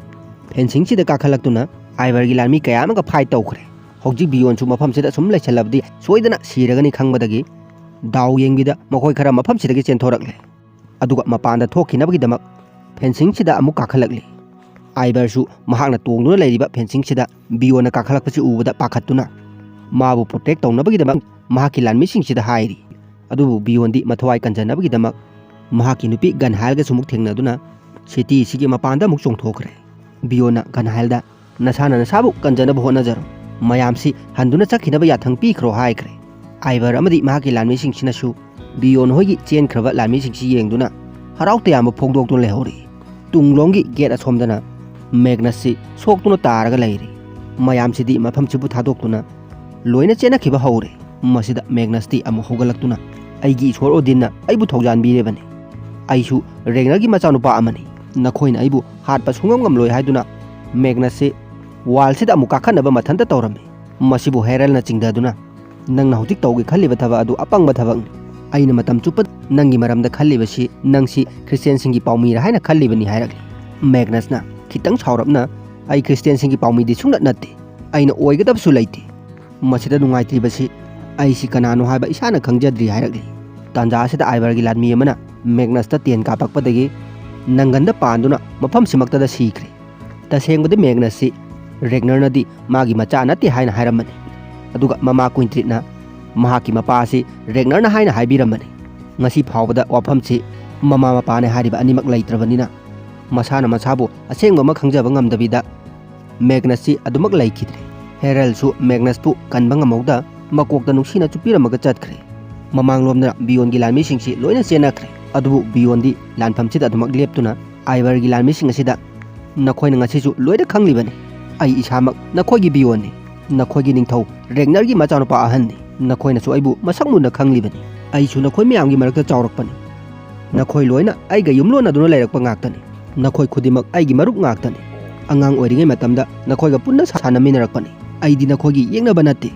ꯐꯦꯟꯁꯤꯡꯁꯤꯗ ꯀꯥꯈꯠꯂꯛꯇꯨꯅ ꯑꯥꯏꯕꯔꯒꯤ ꯂꯥꯟꯃꯤ ꯀꯌꯥ ꯑꯃꯒ ꯐꯥꯏꯠ ꯇꯧꯈ꯭ꯔꯦ꯫ ꯍꯧꯖꯤꯛ ꯕꯤꯌꯣꯟꯁꯨ ꯃꯐꯝꯁꯤꯗ ꯁꯨꯝ ꯂꯩꯁꯜꯂꯕꯗꯤ ꯁꯣꯏꯗꯅ ꯁꯤꯔꯒꯅꯤ ꯈꯪꯕꯗꯒꯤ ꯗꯥꯎ ꯌꯦꯡꯕꯤꯗ ꯃꯈꯣꯏ ꯈꯔ ꯃꯐꯝꯁꯤꯗꯒꯤ ꯆꯦꯟꯊꯣꯔꯛꯂꯦ꯫ ꯑꯗꯨꯒ ꯃꯄꯥꯟꯗ ꯊꯣꯛꯈꯤꯅꯕꯒꯤꯗꯃꯛ ꯐꯦꯟꯁꯤꯡꯁꯤꯗ ꯑꯃꯨꯛ ꯀꯥꯈꯠꯂꯛꯂꯤ꯫ ꯑꯥꯏꯕꯔꯁꯨ ꯃꯍꯥꯛꯅ ꯇꯣꯡꯗꯨꯅ ꯂꯩꯔꯤꯕ ꯐꯦꯟꯁꯤꯡꯁꯤꯗ ꯕꯤꯌꯣꯟꯅ ꯀꯥꯈꯠꯂꯛꯄꯁꯤ ꯎꯕꯗ ꯄꯥꯈꯠꯇꯨꯅ ꯃꯥꯕꯨ ꯄ꯭ꯔꯣꯇꯦꯛ ꯇꯧꯅꯕꯒꯤꯗꯃꯛ ꯃꯍꯥꯛꯀꯤ ꯂꯥꯟꯃꯤꯁꯤꯡꯁꯤꯗ ꯍꯥꯏꯔꯤ꯫ ꯑꯗꯨꯕꯨ ꯕꯤꯌꯣꯟꯗꯤ ꯃꯊꯧꯋꯥꯏ ꯀꯟꯖꯅꯕꯒꯤꯗꯃꯛ ꯃꯍꯥꯛꯀꯤ ꯅꯨꯄꯤ ꯒꯟꯍꯥꯏꯜꯒꯁꯨ ꯑꯃꯨꯛ ꯊꯦꯡꯅꯗꯨꯅ ꯁꯤꯇꯤ ꯑꯁꯤꯒꯤ ꯃꯄꯥꯟꯗ ꯑꯃꯨꯛ ꯆꯣꯡꯊꯣꯛꯈ꯭ꯔꯦ꯫ ꯕꯤꯌꯣꯟꯅ ꯒꯟꯍꯥꯏꯜꯗ "ꯅꯁꯥꯅ ꯅꯁꯥꯕꯨ ꯀꯟꯖꯅꯕ ꯍꯣꯠꯅꯖꯔꯣ꯫ ꯃꯌꯥꯝꯁꯤ ꯍꯟꯗꯨꯅ ꯆꯠꯈꯤꯅꯕ ꯌꯥꯊꯪ ꯄꯤꯈ꯭ꯔꯣ" ꯍꯥꯏꯈ꯭ꯔꯦ꯫ ꯑꯥꯏꯕꯔ ꯑꯃꯗꯤ ꯃꯍꯥꯛꯀꯤ ꯂꯥꯟꯃꯤꯁꯤꯡꯁꯤꯅꯁꯨ ꯕꯤꯌꯣꯟ ꯍꯣꯏꯒꯤ ꯆꯦꯟꯈ꯭ꯔꯕ ꯂꯥꯟꯃꯤꯁꯤꯡꯁꯤ ꯌꯦꯡꯗꯨꯅ ꯍꯔꯥꯎ ꯇꯌꯥꯝꯕ ꯐꯣꯡꯗꯣꯛꯇꯨꯅ ꯂꯩꯍꯧꯔꯤ꯫ ꯇꯨꯡꯂꯣꯝꯒꯤ ꯒꯦꯠ ꯑꯁꯣꯝꯗꯅ ꯃꯦꯒꯅꯁꯁꯤ ꯁꯣꯛꯇꯨꯅ ꯇꯥꯔꯒ ꯂꯩꯔꯤ꯫ ꯃꯌꯥꯝꯁꯤꯗꯤ ꯃꯐꯝꯁꯤꯕꯨ ꯊꯥꯗꯣꯛꯇꯨꯅ ꯂꯣꯏꯅ ꯆꯦꯟꯅꯈꯤꯕ ꯍꯧꯔꯦ꯫ ꯃꯁꯤꯗ ꯃꯦꯒꯅꯁꯇꯤ ꯑꯃꯨꯛ ꯍꯧꯒꯠꯂꯛꯇꯨꯅ, "ꯑꯩꯒꯤ ꯏꯁꯣꯔ ꯑꯣꯗꯤꯟꯅ ꯑꯩꯕꯨ ꯊꯧꯖꯥꯟꯕꯤꯔꯤꯕꯅꯤ꯫ ꯑꯩꯁꯨ ꯔꯦꯒꯅꯔꯒꯤ ꯃꯆꯥꯅꯨꯄꯥ ꯑꯃꯅꯤ꯫ ꯅꯈꯣꯏꯅ ꯑꯩꯕꯨ ꯍꯥꯠꯄ ꯁꯨꯡꯉꯝ ꯉꯝꯂꯣꯏ" ꯍꯥꯏꯗꯨꯅ ꯃꯦꯒꯅꯁꯁꯤ ꯋꯥꯜꯁꯤꯗ ꯑꯃꯨꯛ ꯀꯥꯈꯠꯅꯕ ꯃꯊꯟꯇ ꯇꯧꯔꯝꯃꯤ꯫ ꯃꯁꯤꯕꯨ ꯍꯦꯔꯜꯅ ꯆꯤꯡꯊꯗꯨꯅ, "ꯅꯪꯅ ꯍꯧꯖꯤꯛ ꯇꯧꯒꯦ ꯈꯜꯂꯤꯕ ꯊꯕꯛ ꯑꯗꯨ ꯑꯄꯪꯕ ꯊꯕꯛꯅꯤ꯫ ꯑꯩꯅ ꯃꯇꯝ ꯆꯨꯞꯄ ꯅꯪꯒꯤ ꯃꯔꯝꯗ ꯈꯜꯂꯤꯕꯁꯤ ꯅꯪꯁꯤ ꯈ꯭ꯔꯤꯁꯇꯤꯌꯥꯟꯁꯤꯡꯒꯤ ꯄꯥꯎꯃꯤꯔ ꯍꯥꯏꯅ ꯈꯜꯂꯤꯕꯅꯤ" ꯍꯥꯏꯔꯛꯂꯤ꯫ ꯃꯦꯒꯅꯁꯅ ꯈꯤꯇꯪ ꯁꯥꯎꯔꯞꯅ, "ꯑꯩ ꯈ꯭ꯔꯤꯁꯇꯤꯌꯥꯟꯁꯤꯡꯒꯤ ꯄꯥꯎꯃꯤꯗꯤ ꯁꯨꯡꯅꯠ ꯅꯠꯇꯦ꯫ ꯑꯩꯅ ꯑꯣꯏꯒꯗꯕꯁꯨ ꯂꯩꯇꯦ꯫ ꯃꯁꯤꯗ ꯅꯨꯡꯉꯥꯏꯇ꯭ꯔꯤꯕꯁꯤ ꯑꯩꯁꯤ ꯀꯅꯥꯅꯣ ꯍꯥꯏꯕ ꯏꯁꯥꯅ ꯈꯪꯖꯗ꯭ꯔꯤ" ꯍꯥꯏꯔꯛꯂꯤ꯫ ꯇꯥꯟꯖꯥ ꯑꯁꯤꯗ ꯑꯥꯏꯕꯔꯒꯤ ꯂꯥꯟꯃꯤ ꯑꯃꯅ ꯃꯦꯒꯅꯁꯇ ꯇꯦꯟ ꯀꯥꯞꯄꯛꯄꯗꯒꯤ ꯅꯪꯒꯟꯗ ꯄꯥꯟꯗꯨꯅ ꯃꯐꯝꯁꯤꯃꯛꯇꯗ ꯁꯤꯈ꯭ꯔꯦ꯫ ꯇꯁꯦꯡꯕꯗꯤ ꯃꯦꯒꯅꯁꯁꯤ ꯔꯦꯒꯅꯔꯅꯗꯤ ꯃꯥꯒꯤ ꯃꯆꯥ ꯅꯠꯇꯦ ꯍꯥꯏꯅ ꯍꯥꯏꯔꯝꯕꯅꯤ꯫ ꯑꯗꯨꯒ ꯃꯃꯥ ꯀꯨꯏꯟꯇ꯭ꯔꯤꯠꯅ ꯃꯍꯥꯛꯀꯤ ꯃꯄꯥ ꯑꯁꯤ ꯔꯦꯒꯅꯔꯅ ꯍꯥꯏꯅ ꯍꯥꯏꯕꯤꯔꯝꯕꯅꯤ꯫ ꯉꯁꯤ ꯐꯥꯎꯕꯗ ꯋꯥꯐꯝꯁꯤ ꯃꯃꯥ ꯃꯄꯥꯅꯦ ꯍꯥꯏꯔꯤꯕ ꯑꯅꯤꯃꯛ ꯂꯩꯇ꯭ꯔꯕꯅꯤꯅ ꯃꯁꯥꯅ ꯃꯁꯥꯕꯨ ꯑꯁꯦꯡꯕ ꯑꯃ ꯈꯪꯖꯕ ꯉꯝꯗꯕꯤꯗ ꯃꯦꯒꯅꯁꯁꯤ ꯑꯗꯨꯃꯛ ꯂꯩꯈꯤꯗ꯭ꯔꯦ꯫ ꯍꯦꯔꯜꯁꯨ ꯃꯦꯒꯅꯁꯄꯨ ꯀꯟꯕ ꯉꯝꯍꯧꯗ ꯃꯀꯣꯛꯇ ꯅꯨꯡꯁꯤꯅ ꯆꯨꯞꯄꯤꯔꯝꯃꯒ ꯆꯠꯈ꯭ꯔꯦ꯫ ꯃꯃꯥꯡꯂꯣꯝꯗ ꯕꯤꯌꯣꯟꯒꯤ ꯂꯥꯟꯃꯤꯁꯤꯡꯁꯤ ꯂꯣꯏꯅ ꯆꯦꯟꯅꯈ꯭ꯔꯦ꯫ ꯑꯗꯨꯕꯨ ꯕꯤꯌꯣꯟꯗꯤ ꯂꯥꯟꯐꯝꯁꯤꯗ ꯑꯗꯨꯃꯛ ꯂꯦꯞꯇꯨꯅ ꯑꯥꯏꯕꯔꯒꯤ ꯂꯥꯟꯃꯤꯁꯤꯡ ꯑꯁꯤꯗ, "ꯅꯈꯣꯏꯅ ꯉꯁꯤꯁꯨ ꯂꯣꯏꯅ ꯈꯪꯂꯤꯕꯅꯤ, ꯑꯩ ꯏꯁꯥꯃꯛ ꯅꯈꯣꯏꯒꯤ ꯕꯤꯌꯣꯟꯅꯤ꯫ ꯅꯈꯣꯏꯒꯤ ꯅꯤꯡꯊꯧ ꯔꯦꯒꯅꯔꯒꯤ ꯃꯆꯥꯅꯨꯄꯥ ꯑꯍꯟꯅꯤ꯫ ꯅꯈꯣꯏꯅꯁꯨ ꯑꯩꯕꯨ ꯃꯁꯛ ꯃꯨꯟꯅ ꯈꯪꯂꯤꯕꯅꯤ꯫ ꯑꯩꯁꯨ ꯅꯈꯣꯏ ꯃꯌꯥꯝꯒꯤ ꯃꯔꯛꯇ ꯆꯥꯎꯔꯛꯄꯅꯤ꯫ ꯅꯈꯣꯏ ꯂꯣꯏꯅ ꯑꯩꯒ ꯌꯨꯝꯂꯣꯟꯅꯗꯨꯅ ꯂꯩꯔꯛꯄ ꯉꯥꯛꯇꯅꯤ꯫ ꯅꯈꯣꯏ ꯈꯨꯗꯤꯡꯃꯛ ꯑꯩꯒꯤ ꯃꯔꯨꯞ ꯉꯥꯛꯇꯅꯤ꯫ ꯑꯉꯥꯡ ꯑꯣꯏꯔꯤꯉꯩ ꯃꯇꯝꯗ ꯅꯈꯣꯏꯒ ꯄꯨꯟꯅ ꯁꯥꯟꯅꯃꯤꯟꯅꯔꯛꯄꯅꯤ꯫ ꯑꯩꯗꯤ ꯅꯈꯣꯏꯒꯤ ꯌꯦꯛꯅꯕ ꯅꯠꯇꯦ꯫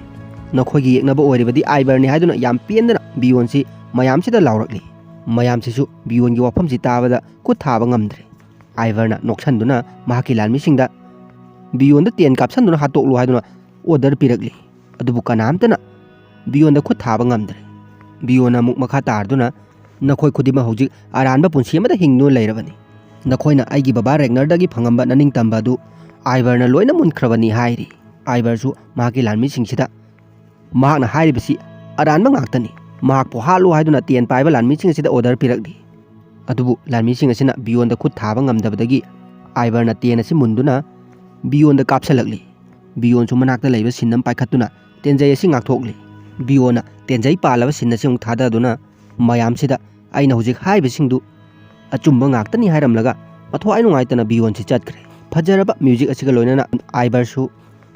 ꯅꯈꯣꯏꯒꯤ ꯌꯦꯛꯅꯕ ꯑꯣꯏꯔꯕꯗꯤ ꯑꯥꯏꯕꯔꯅꯤ" ꯍꯥꯏꯗꯨꯅ ꯌꯥꯝ ꯄꯦꯟꯗꯅ ꯕꯤꯌꯣꯟꯁꯤ ꯃꯌꯥꯝꯁꯤꯗ ꯂꯥꯎꯔꯛꯂꯤ꯫ ꯃꯌꯥꯝꯁꯤꯁꯨ ꯕꯤꯌꯣꯟꯒꯤ ꯋꯥꯐꯝꯁꯤ ꯇꯥꯕꯗ ꯈꯨꯠ ꯊꯥꯕ ꯉꯝꯗ꯭ꯔꯦ꯫ ꯑꯥꯏꯕꯔꯅ ꯅꯣꯛꯁꯟꯗꯨꯅ ꯃꯍꯥꯛꯀꯤ ꯂꯥꯟꯃꯤꯁꯤꯡꯗ ꯕꯤꯌꯣꯟꯗ ꯇꯦꯟ ꯀꯥꯞꯁꯟꯗꯨꯅ ꯍꯥꯠꯇꯣꯛꯂꯨ ꯍꯥꯏꯗꯨꯅ ꯑꯣꯔꯗꯔ ꯄꯤꯔꯛꯂꯤ꯫ ꯑꯗꯨꯕꯨ ꯀꯅꯥꯝꯇꯅ ꯕꯤꯌꯣꯟꯗ ꯈꯨꯠ ꯊꯥꯕ ꯉꯝꯗ꯭ꯔꯦ꯫ ꯕꯤꯌꯣꯟꯅ ꯑꯃꯨꯛ ꯃꯈꯥ ꯇꯥꯔꯗꯨꯅ, "ꯅꯈꯣꯏ ꯈꯨꯗꯤꯡꯃꯛ ꯍꯧꯖꯤꯛ ꯑꯔꯥꯟꯕ ꯄꯨꯟꯁꯤ ꯑꯃꯗ ꯍꯤꯡꯗꯨꯅ ꯂꯩꯔꯕꯅꯤ꯫ ꯅꯈꯣꯏꯅ ꯑꯩꯒꯤ ꯕꯕꯥ ꯔꯦꯒꯅꯔꯗꯒꯤ ꯐꯪꯉꯝꯕ ꯅꯅꯤꯡꯇꯝꯕ ꯑꯗꯨ ꯑꯥꯏꯕꯔꯅ ꯂꯣꯏꯅ ꯃꯨꯟꯈ꯭ꯔꯕꯅꯤ" ꯍꯥꯏꯔꯤ꯫ ꯑꯥꯏꯕꯔꯁꯨ ꯃꯍꯥꯛꯀꯤ ꯂꯥꯟꯃꯤꯁꯤꯡꯁꯤꯗ, "ꯃꯍꯥꯛꯅ ꯍꯥꯏꯔꯤꯕꯁꯤ ꯑꯔꯥꯟꯕ ꯉꯥꯛꯇꯅꯤ꯫ ꯃꯍꯥꯛꯄꯨ ꯍꯥꯠꯂꯨ" ꯍꯥꯏꯗꯨꯅ ꯇꯦꯟ ꯄꯥꯏꯕ ꯂꯥꯟꯃꯤꯁꯤꯡ ꯑꯁꯤꯗ ꯑꯣꯔꯗꯔ ꯄꯤꯔꯛꯂꯤ꯫ ꯑꯗꯨꯕꯨ ꯂꯥꯟꯃꯤꯁꯤꯡ ꯑꯁꯤꯅ ꯕꯤꯌꯣꯟꯗ ꯈꯨꯠ ꯊꯥꯕ ꯉꯝꯗꯕꯗꯒꯤ ꯑꯥꯏꯕꯔꯅ ꯇꯦꯟ ꯑꯁꯤ ꯃꯨꯟꯗꯨꯅ ꯕꯤꯌꯣꯟꯗ ꯀꯥꯞꯁꯤꯜꯂꯛꯂꯤ꯫ ꯕꯤꯌꯣꯟꯁꯨ ꯃꯅꯥꯛꯇ ꯂꯩꯕ ꯁꯤꯟ ꯑꯃ ꯄꯥꯏꯈꯠꯇꯨꯅ ꯇꯦꯟꯖꯩ ꯑꯁꯤ ꯉꯥꯛꯊꯣꯛꯂꯤ꯫ ꯕꯤꯌꯣꯟꯅ ꯇꯦꯟꯖꯩ ꯄꯥꯜꯂꯕ ꯁꯤꯟ ꯑꯁꯤ ꯑꯃꯨꯛ ꯊꯥꯗꯗꯨꯅ ꯃꯌꯥꯝꯁꯤꯗ, "ꯑꯩꯅ ꯍꯧꯖꯤꯛ ꯍꯥꯏꯔꯤꯕꯁꯤꯡꯗꯨ ꯑꯆꯨꯝꯕ ꯉꯥꯛꯇꯅꯤ" ꯍꯥꯏꯔꯝꯂꯒ ꯃꯊ꯭ꯋꯥꯏ ꯅꯨꯡꯉꯥꯏꯇꯅ ꯕꯤꯌꯣꯟꯁꯤ ꯆꯠꯈ꯭ꯔꯦ꯫ ꯐꯖꯔꯕ ꯃ꯭ꯌꯨꯖꯤꯛ ꯑꯁꯤꯒ ꯂꯣꯏꯅꯅ ꯑꯥꯏꯕꯔꯁꯨ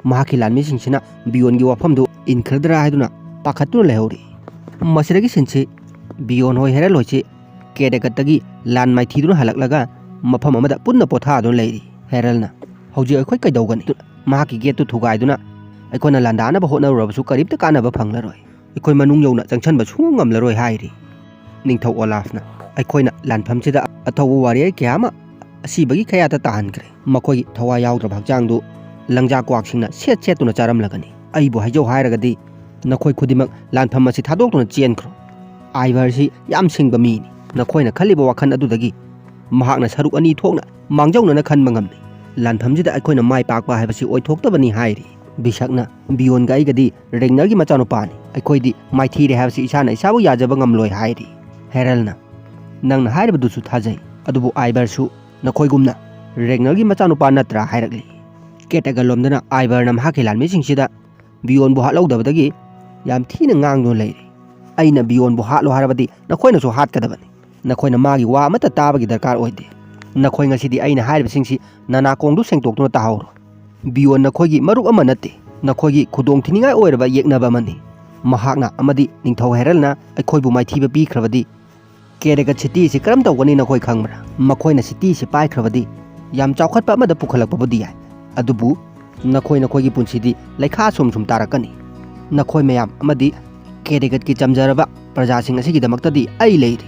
ꯃꯍꯥꯛꯀꯤ ꯂꯥꯟꯃꯤꯁꯤꯡꯁꯤꯅ ꯕꯤꯌꯣꯟꯒꯤ ꯋꯥꯐꯝꯗꯨ ꯏꯟꯈ꯭ꯔꯗ꯭ꯔꯥ ꯍꯥꯏꯗꯨꯅ ꯄꯥꯈꯠꯇꯨꯅ ꯂꯩꯍꯧꯔꯤ꯫ ꯃꯁꯤꯗꯒꯤ ꯁꯤꯟꯁꯤ ꯕꯤꯌꯣꯟ ꯍꯣꯏ, ꯍꯦꯔꯜ ꯍꯣꯏꯁꯤ ꯀꯦꯗꯦꯀꯠꯇꯒꯤ ꯂꯥꯟ ꯃꯥꯏꯊꯤꯗꯨꯅ ꯍꯜꯂꯛꯂꯒ ꯃꯐꯝ ꯑꯃꯗ ꯄꯨꯟꯅ ꯄꯣꯊꯥꯗꯨꯅ ꯂꯩꯔꯤ꯫ ꯍꯦꯔꯜꯅ, "ꯍꯧꯖꯤꯛ ꯑꯩꯈꯣꯏ ꯀꯩꯗꯧꯒꯅꯤ? ꯃꯍꯥꯛꯀꯤ ꯒꯦꯠꯇꯨ ꯊꯨꯒꯥꯏꯗꯨꯅ ꯑꯩꯈꯣꯏꯅ ꯂꯥꯟꯗꯥꯅꯕ ꯍꯣꯠꯅꯔꯨꯔꯕꯁꯨ ꯀꯔꯤꯝꯇ ꯀꯥꯟꯅꯕ ꯐꯪꯂꯔꯣꯏ꯫ ꯑꯩꯈꯣꯏ ꯃꯅꯨꯡ ꯌꯧꯅ ꯆꯪꯁꯤꯟꯕ ꯁꯨꯡꯉꯝ ꯉꯝꯂꯔꯣꯏ" ꯍꯥꯏꯔꯤ꯫ ꯅꯤꯡꯊꯧ ꯑꯣꯂꯥꯐꯅ, "ꯑꯩꯈꯣꯏꯅ ꯂꯥꯟꯐꯝꯁꯤꯗ ꯑꯊꯧꯕ ꯋꯥꯔꯤꯌꯔ ꯀꯌꯥ ꯑꯃ ꯑꯁꯤꯕꯒꯤ ꯀꯌꯥꯗ ꯇꯥꯍꯟꯈ꯭ꯔꯦ꯫ ꯃꯈꯣꯏꯒꯤ ꯊꯋꯥꯏ ꯌꯥꯎꯗ꯭ꯔꯕ ꯍꯛꯆꯥꯡꯗꯨ ꯂꯪꯖꯥ ꯀ꯭ꯋꯥꯛꯁꯤꯡꯅ ꯁꯦꯠ ꯁꯦꯠꯇꯨꯅ ꯆꯥꯔꯝꯂꯒꯅꯤ꯫ ꯑꯩꯕꯨ ꯍꯥꯏꯖꯧ ꯍꯥꯏꯔꯒꯗꯤ ꯅꯈꯣꯏ ꯈꯨꯗꯤꯡꯃꯛ ꯂꯥꯟꯐꯝ ꯑꯁꯤ ꯊꯥꯗꯣꯛꯇꯨꯅ ꯆꯦꯟꯈ꯭ꯔꯣ"꯫ ꯑꯥꯏꯚꯔꯁꯤ ꯌꯥꯝ ꯁꯤꯡꯕ ꯃꯤꯅꯤ꯫ ꯅꯈꯣꯏꯅ ꯈꯜꯂꯤꯕ ꯋꯥꯈꯜ ꯑꯗꯨꯗꯒꯤ ꯃꯍꯥꯛꯅ ꯁꯔꯨꯛ ꯑꯅꯤ ꯊꯣꯛꯅ ꯃꯥꯡꯖꯧꯅꯅ ꯈꯟꯕ ꯉꯝꯃꯤ꯫ ꯂꯥꯟꯐꯝꯁꯤꯗ ꯑꯩꯈꯣꯏꯅ ꯃꯥꯏ ꯄꯥꯛꯄ ꯍꯥꯏꯕꯁꯤ ꯑꯣꯏꯊꯣꯛꯇꯕꯅꯤ ꯍꯥꯏꯔꯤ꯫ ꯕꯤꯁꯛꯅ, "ꯕꯤꯌꯣꯟꯒ ꯑꯩꯒꯗꯤ ꯔꯦꯒꯅꯔꯒꯤ ꯃꯆꯥꯅꯨꯄꯥꯅꯤ꯫ ꯑꯩꯈꯣꯏꯗꯤ ꯃꯥꯏꯊꯤꯔꯦ ꯍꯥꯏꯕꯁꯤ ꯏꯁꯥꯅ ꯏꯁꯥꯕꯨ ꯌꯥꯖꯕ ꯉꯝꯂꯣꯏ" ꯍꯥꯏꯔꯤ꯫ ꯍꯦꯔꯜꯅ, "ꯅꯪꯅ ꯍꯥꯏꯔꯤꯕꯗꯨꯁꯨ ꯊꯥꯖꯩ, ꯑꯗꯨꯕꯨ ꯑꯥꯏꯚꯔꯁꯨ ꯅꯈꯣꯏꯒꯨꯝꯅ ꯔꯦꯒꯅꯔꯒꯤ ꯃꯆꯥꯅꯨꯄꯥ ꯅꯠꯇ꯭ꯔꯥ?" ꯍꯥꯏꯔꯛꯂꯤ꯫ ꯀꯦꯇꯒ ꯂꯣꯝꯗꯅ ꯑꯥꯏꯚꯔꯅ ꯃꯍꯥꯛꯀꯤ ꯂꯥꯟꯃꯤꯁꯤꯡꯁꯤꯗ ꯕꯤꯌꯣꯟꯕꯨ ꯍꯥꯠꯍꯧꯗꯕꯗꯒꯤ ꯌꯥꯝ ꯊꯤꯅ ꯉꯥꯡꯗꯨꯅ ꯂꯩꯔꯤ꯫ "ꯑꯩꯅ ꯕꯤꯌꯣꯟꯕꯨ ꯍꯥꯠꯂꯣ ꯍꯥꯏꯔꯕꯗꯤ ꯅꯈꯣꯏꯅꯁꯨ ꯍꯥꯠꯀꯗꯕꯅꯤ꯫ ꯅꯈꯣꯏꯅ ꯃꯥꯒꯤ ꯋꯥ ꯑꯃꯠꯇ ꯇꯥꯕꯒꯤ ꯗꯔꯀꯥꯔ ꯑꯣꯏꯗꯦ꯫ ꯅꯈꯣꯏ ꯉꯁꯤꯗꯤ ꯑꯩꯅ ꯍꯥꯏꯔꯤꯕꯁꯤꯡꯁꯤ ꯅꯅꯥꯀꯣꯡꯗꯨ ꯁꯦꯡꯗꯣꯛꯇꯨꯅ ꯇꯥꯍꯧꯔꯣ꯫ ꯕꯤꯌꯣꯟ ꯅꯈꯣꯏꯒꯤ ꯃꯔꯨꯞ ꯑꯃ ꯅꯠꯇꯦ꯫ ꯅꯈꯣꯏꯒꯤ ꯈꯨꯗꯣꯡꯊꯤꯅꯤꯡꯉꯥꯏ ꯑꯣꯏꯔꯕ ꯌꯦꯛꯅꯕ ꯑꯃꯅꯤ꯫ ꯃꯍꯥꯛꯅ ꯑꯃꯗꯤ ꯅꯤꯡꯊꯧ ꯍꯦꯔꯜꯅ ꯑꯩꯈꯣꯏꯕꯨ ꯃꯥꯏꯊꯤꯕ ꯄꯤꯈ꯭ꯔꯕꯗꯤ ꯀꯦꯔꯦꯒꯠ ꯁꯤꯇꯤ ꯑꯁꯤ ꯀꯔꯝ ꯇꯧꯒꯅꯤ ꯅꯈꯣꯏ ꯈꯪꯕ꯭ꯔꯥ? ꯃꯈꯣꯏꯅ ꯁꯤꯇꯤ ꯑꯁꯤ ꯄꯥꯏꯈ꯭ꯔꯕꯗꯤ ꯌꯥꯝ ꯆꯥꯎꯈꯠꯄ ꯑꯃꯗ ꯄꯨꯈꯠꯂꯛꯄꯕꯨꯗꯤ ꯌꯥꯏ, ꯑꯗꯨꯕꯨ ꯅꯈꯣꯏ ꯅꯈꯣꯏꯒꯤ ꯄꯨꯟꯁꯤꯗꯤ ꯂꯩꯈꯥ ꯁꯨꯝ ꯁꯨꯝ ꯇꯥꯔꯛꯀꯅꯤ꯫ ꯅꯈꯣꯏ ꯃꯌꯥꯝ ꯑꯃꯗꯤ ꯀꯦꯔꯦꯒꯠꯀꯤ ꯆꯝꯖꯔꯕ ꯄ꯭ꯔꯖꯥꯁꯤꯡ ꯑꯁꯤꯒꯤꯗꯃꯛꯇꯗꯤ ꯑꯩ ꯂꯩꯔꯤ꯫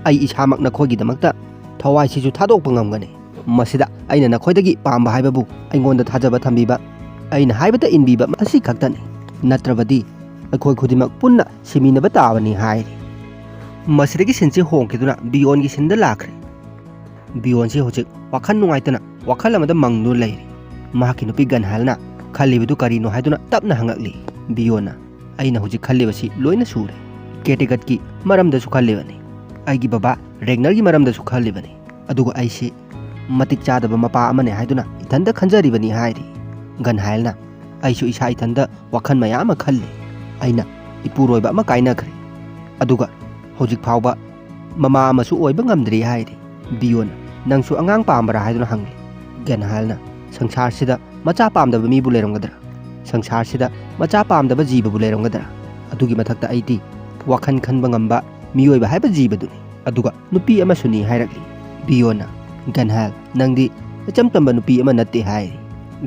ꯑꯩ ꯏꯁꯥꯃꯛ ꯅꯈꯣꯏꯒꯤꯗꯃꯛꯇ ꯊꯋꯥꯏꯁꯤꯁꯨ ꯊꯥꯗꯣꯛꯄ ꯉꯝꯒꯅꯤ꯫ ꯃꯁꯤꯗ ꯑꯩꯅ ꯅꯈꯣꯏꯗꯒꯤ ꯄꯥꯝꯕ ꯍꯥꯏꯕꯕꯨ ꯑꯩꯉꯣꯟꯗ ꯊꯥꯖꯕ ꯊꯝꯕꯤꯕ, ꯑꯩꯅ ꯍꯥꯏꯕꯇ ꯏꯟꯕꯤꯕ ꯑꯁꯤ ꯈꯛꯇꯅꯤ꯫ ꯅꯠꯇ꯭ꯔꯕꯗꯤ ꯑꯩꯈꯣꯏ ꯈꯨꯗꯤꯡꯃꯛ ꯄꯨꯟꯅ ꯁꯤꯃꯤꯟꯅꯕ ꯇꯥꯕꯅꯤ" ꯍꯥꯏꯔꯤ꯫ ꯃꯁꯤꯗꯒꯤ ꯁꯤꯟꯁꯤ ꯍꯣꯡꯈꯤꯗꯨꯅ ꯕꯤꯌꯣꯟꯒꯤ ꯁꯤꯟꯗ ꯂꯥꯛꯈ꯭ꯔꯦ꯫ ꯕꯤꯌꯣꯟꯁꯤ ꯍꯧꯖꯤꯛ ꯋꯥꯈꯜ ꯅꯨꯡꯉꯥꯏꯇꯅ ꯋꯥꯈꯜ ꯑꯃꯗ ꯃꯪꯗꯨꯅ ꯂꯩꯔꯤ꯫ ꯃꯍꯥꯛꯀꯤ ꯅꯨꯄꯤ ꯒꯟꯍꯥꯏꯜꯅ ꯈꯜꯂꯤꯕꯗꯨ ꯀꯔꯤꯅꯣ ꯍꯥꯏꯗꯨꯅ ꯇꯞꯅ ꯍꯪꯉꯛꯂꯤ꯫ ꯕꯤꯌꯣꯟꯅ, "ꯑꯩꯅ ꯍꯧꯖꯤꯛ ꯈꯜꯂꯤꯕꯁꯤ ꯂꯣꯏꯅ ꯁꯨꯔꯦ꯫ ꯀꯦꯇꯦꯒꯠꯀꯤ ꯃꯔꯝꯗꯁꯨ ꯈꯜꯂꯤꯕꯅꯤ꯫ ꯑꯩꯒꯤ ꯕꯕꯥ ꯔꯦꯒꯅꯔꯒꯤ ꯃꯔꯝꯗꯁꯨ ꯈꯜꯂꯤꯕꯅꯤ꯫ ꯑꯗꯨꯒ ꯑꯩꯁꯤ ꯃꯇꯤꯛ ꯆꯥꯗꯕ ꯃꯄꯥ ꯑꯃꯅꯤ ꯍꯥꯏꯗꯨꯅ ꯏꯊꯟꯇ ꯈꯟꯖꯔꯤꯕꯅꯤ" ꯍꯥꯏꯔꯤ꯫ ꯒꯟꯍꯥꯏꯜꯅ, "ꯑꯩꯁꯨ ꯏꯁꯥ ꯏꯊꯟꯇ ꯋꯥꯈꯜ ꯃꯌꯥꯝ ꯑꯃ ꯈꯜꯂꯤ꯫ ꯑꯩꯅ ꯏꯄꯨꯔꯣꯏꯕ ꯑꯃ ꯀꯥꯏꯅꯈ꯭ꯔꯦ꯫ ꯑꯗꯨꯒ ꯍꯧꯖꯤꯛ ꯐꯥꯎꯕ ꯃꯃꯥ ꯑꯃꯁꯨ ꯑꯣꯏꯕ ꯉꯝꯗ꯭ꯔꯤ" ꯍꯥꯏꯔꯤ꯫ ꯕꯤꯌꯣꯟ, "ꯅꯪꯁꯨ ꯑꯉꯥꯡ ꯄꯥꯝꯕ꯭ꯔꯥ?" ꯍꯥꯏꯗꯨꯅ ꯍꯪꯂꯤ꯫ ꯒꯟꯍꯥꯏꯜꯅ, "ꯁꯪꯁꯥꯔꯁꯤꯗ ꯃꯆꯥ ꯄꯥꯝꯗꯕ ꯃꯤꯕꯨ ꯂꯩꯔꯝꯒꯗ꯭ꯔꯥ? ꯁꯪꯁꯥꯔꯁꯤꯗ ꯃꯆꯥ ꯄꯥꯝꯗꯕ ꯖꯤꯕꯕꯨ ꯂꯩꯔꯝꯒꯗ꯭ꯔꯥ? ꯑꯗꯨꯒꯤ ꯃꯊꯛꯇ ꯑꯩꯗꯤ ꯋꯥꯈꯜ ꯈꯟꯕ ꯉꯝꯕ ꯃꯤꯑꯣꯏꯕ ꯍꯥꯏꯕ ꯖꯤꯕꯗꯨꯅꯤ꯫ ꯑꯗꯨꯒ ꯅꯨꯄꯤ ꯑꯃꯁꯨꯅꯤ" ꯍꯥꯏꯔꯛꯂꯤ꯫ ꯕꯤꯌꯣꯟꯅ, "ꯒꯟꯍꯥꯏꯜ, ꯅꯪꯗꯤ ꯏꯆꯝ ꯆꯝꯕ ꯅꯨꯄꯤ ꯑꯃ ꯅꯠꯇꯦ" ꯍꯥꯏꯔꯤ꯫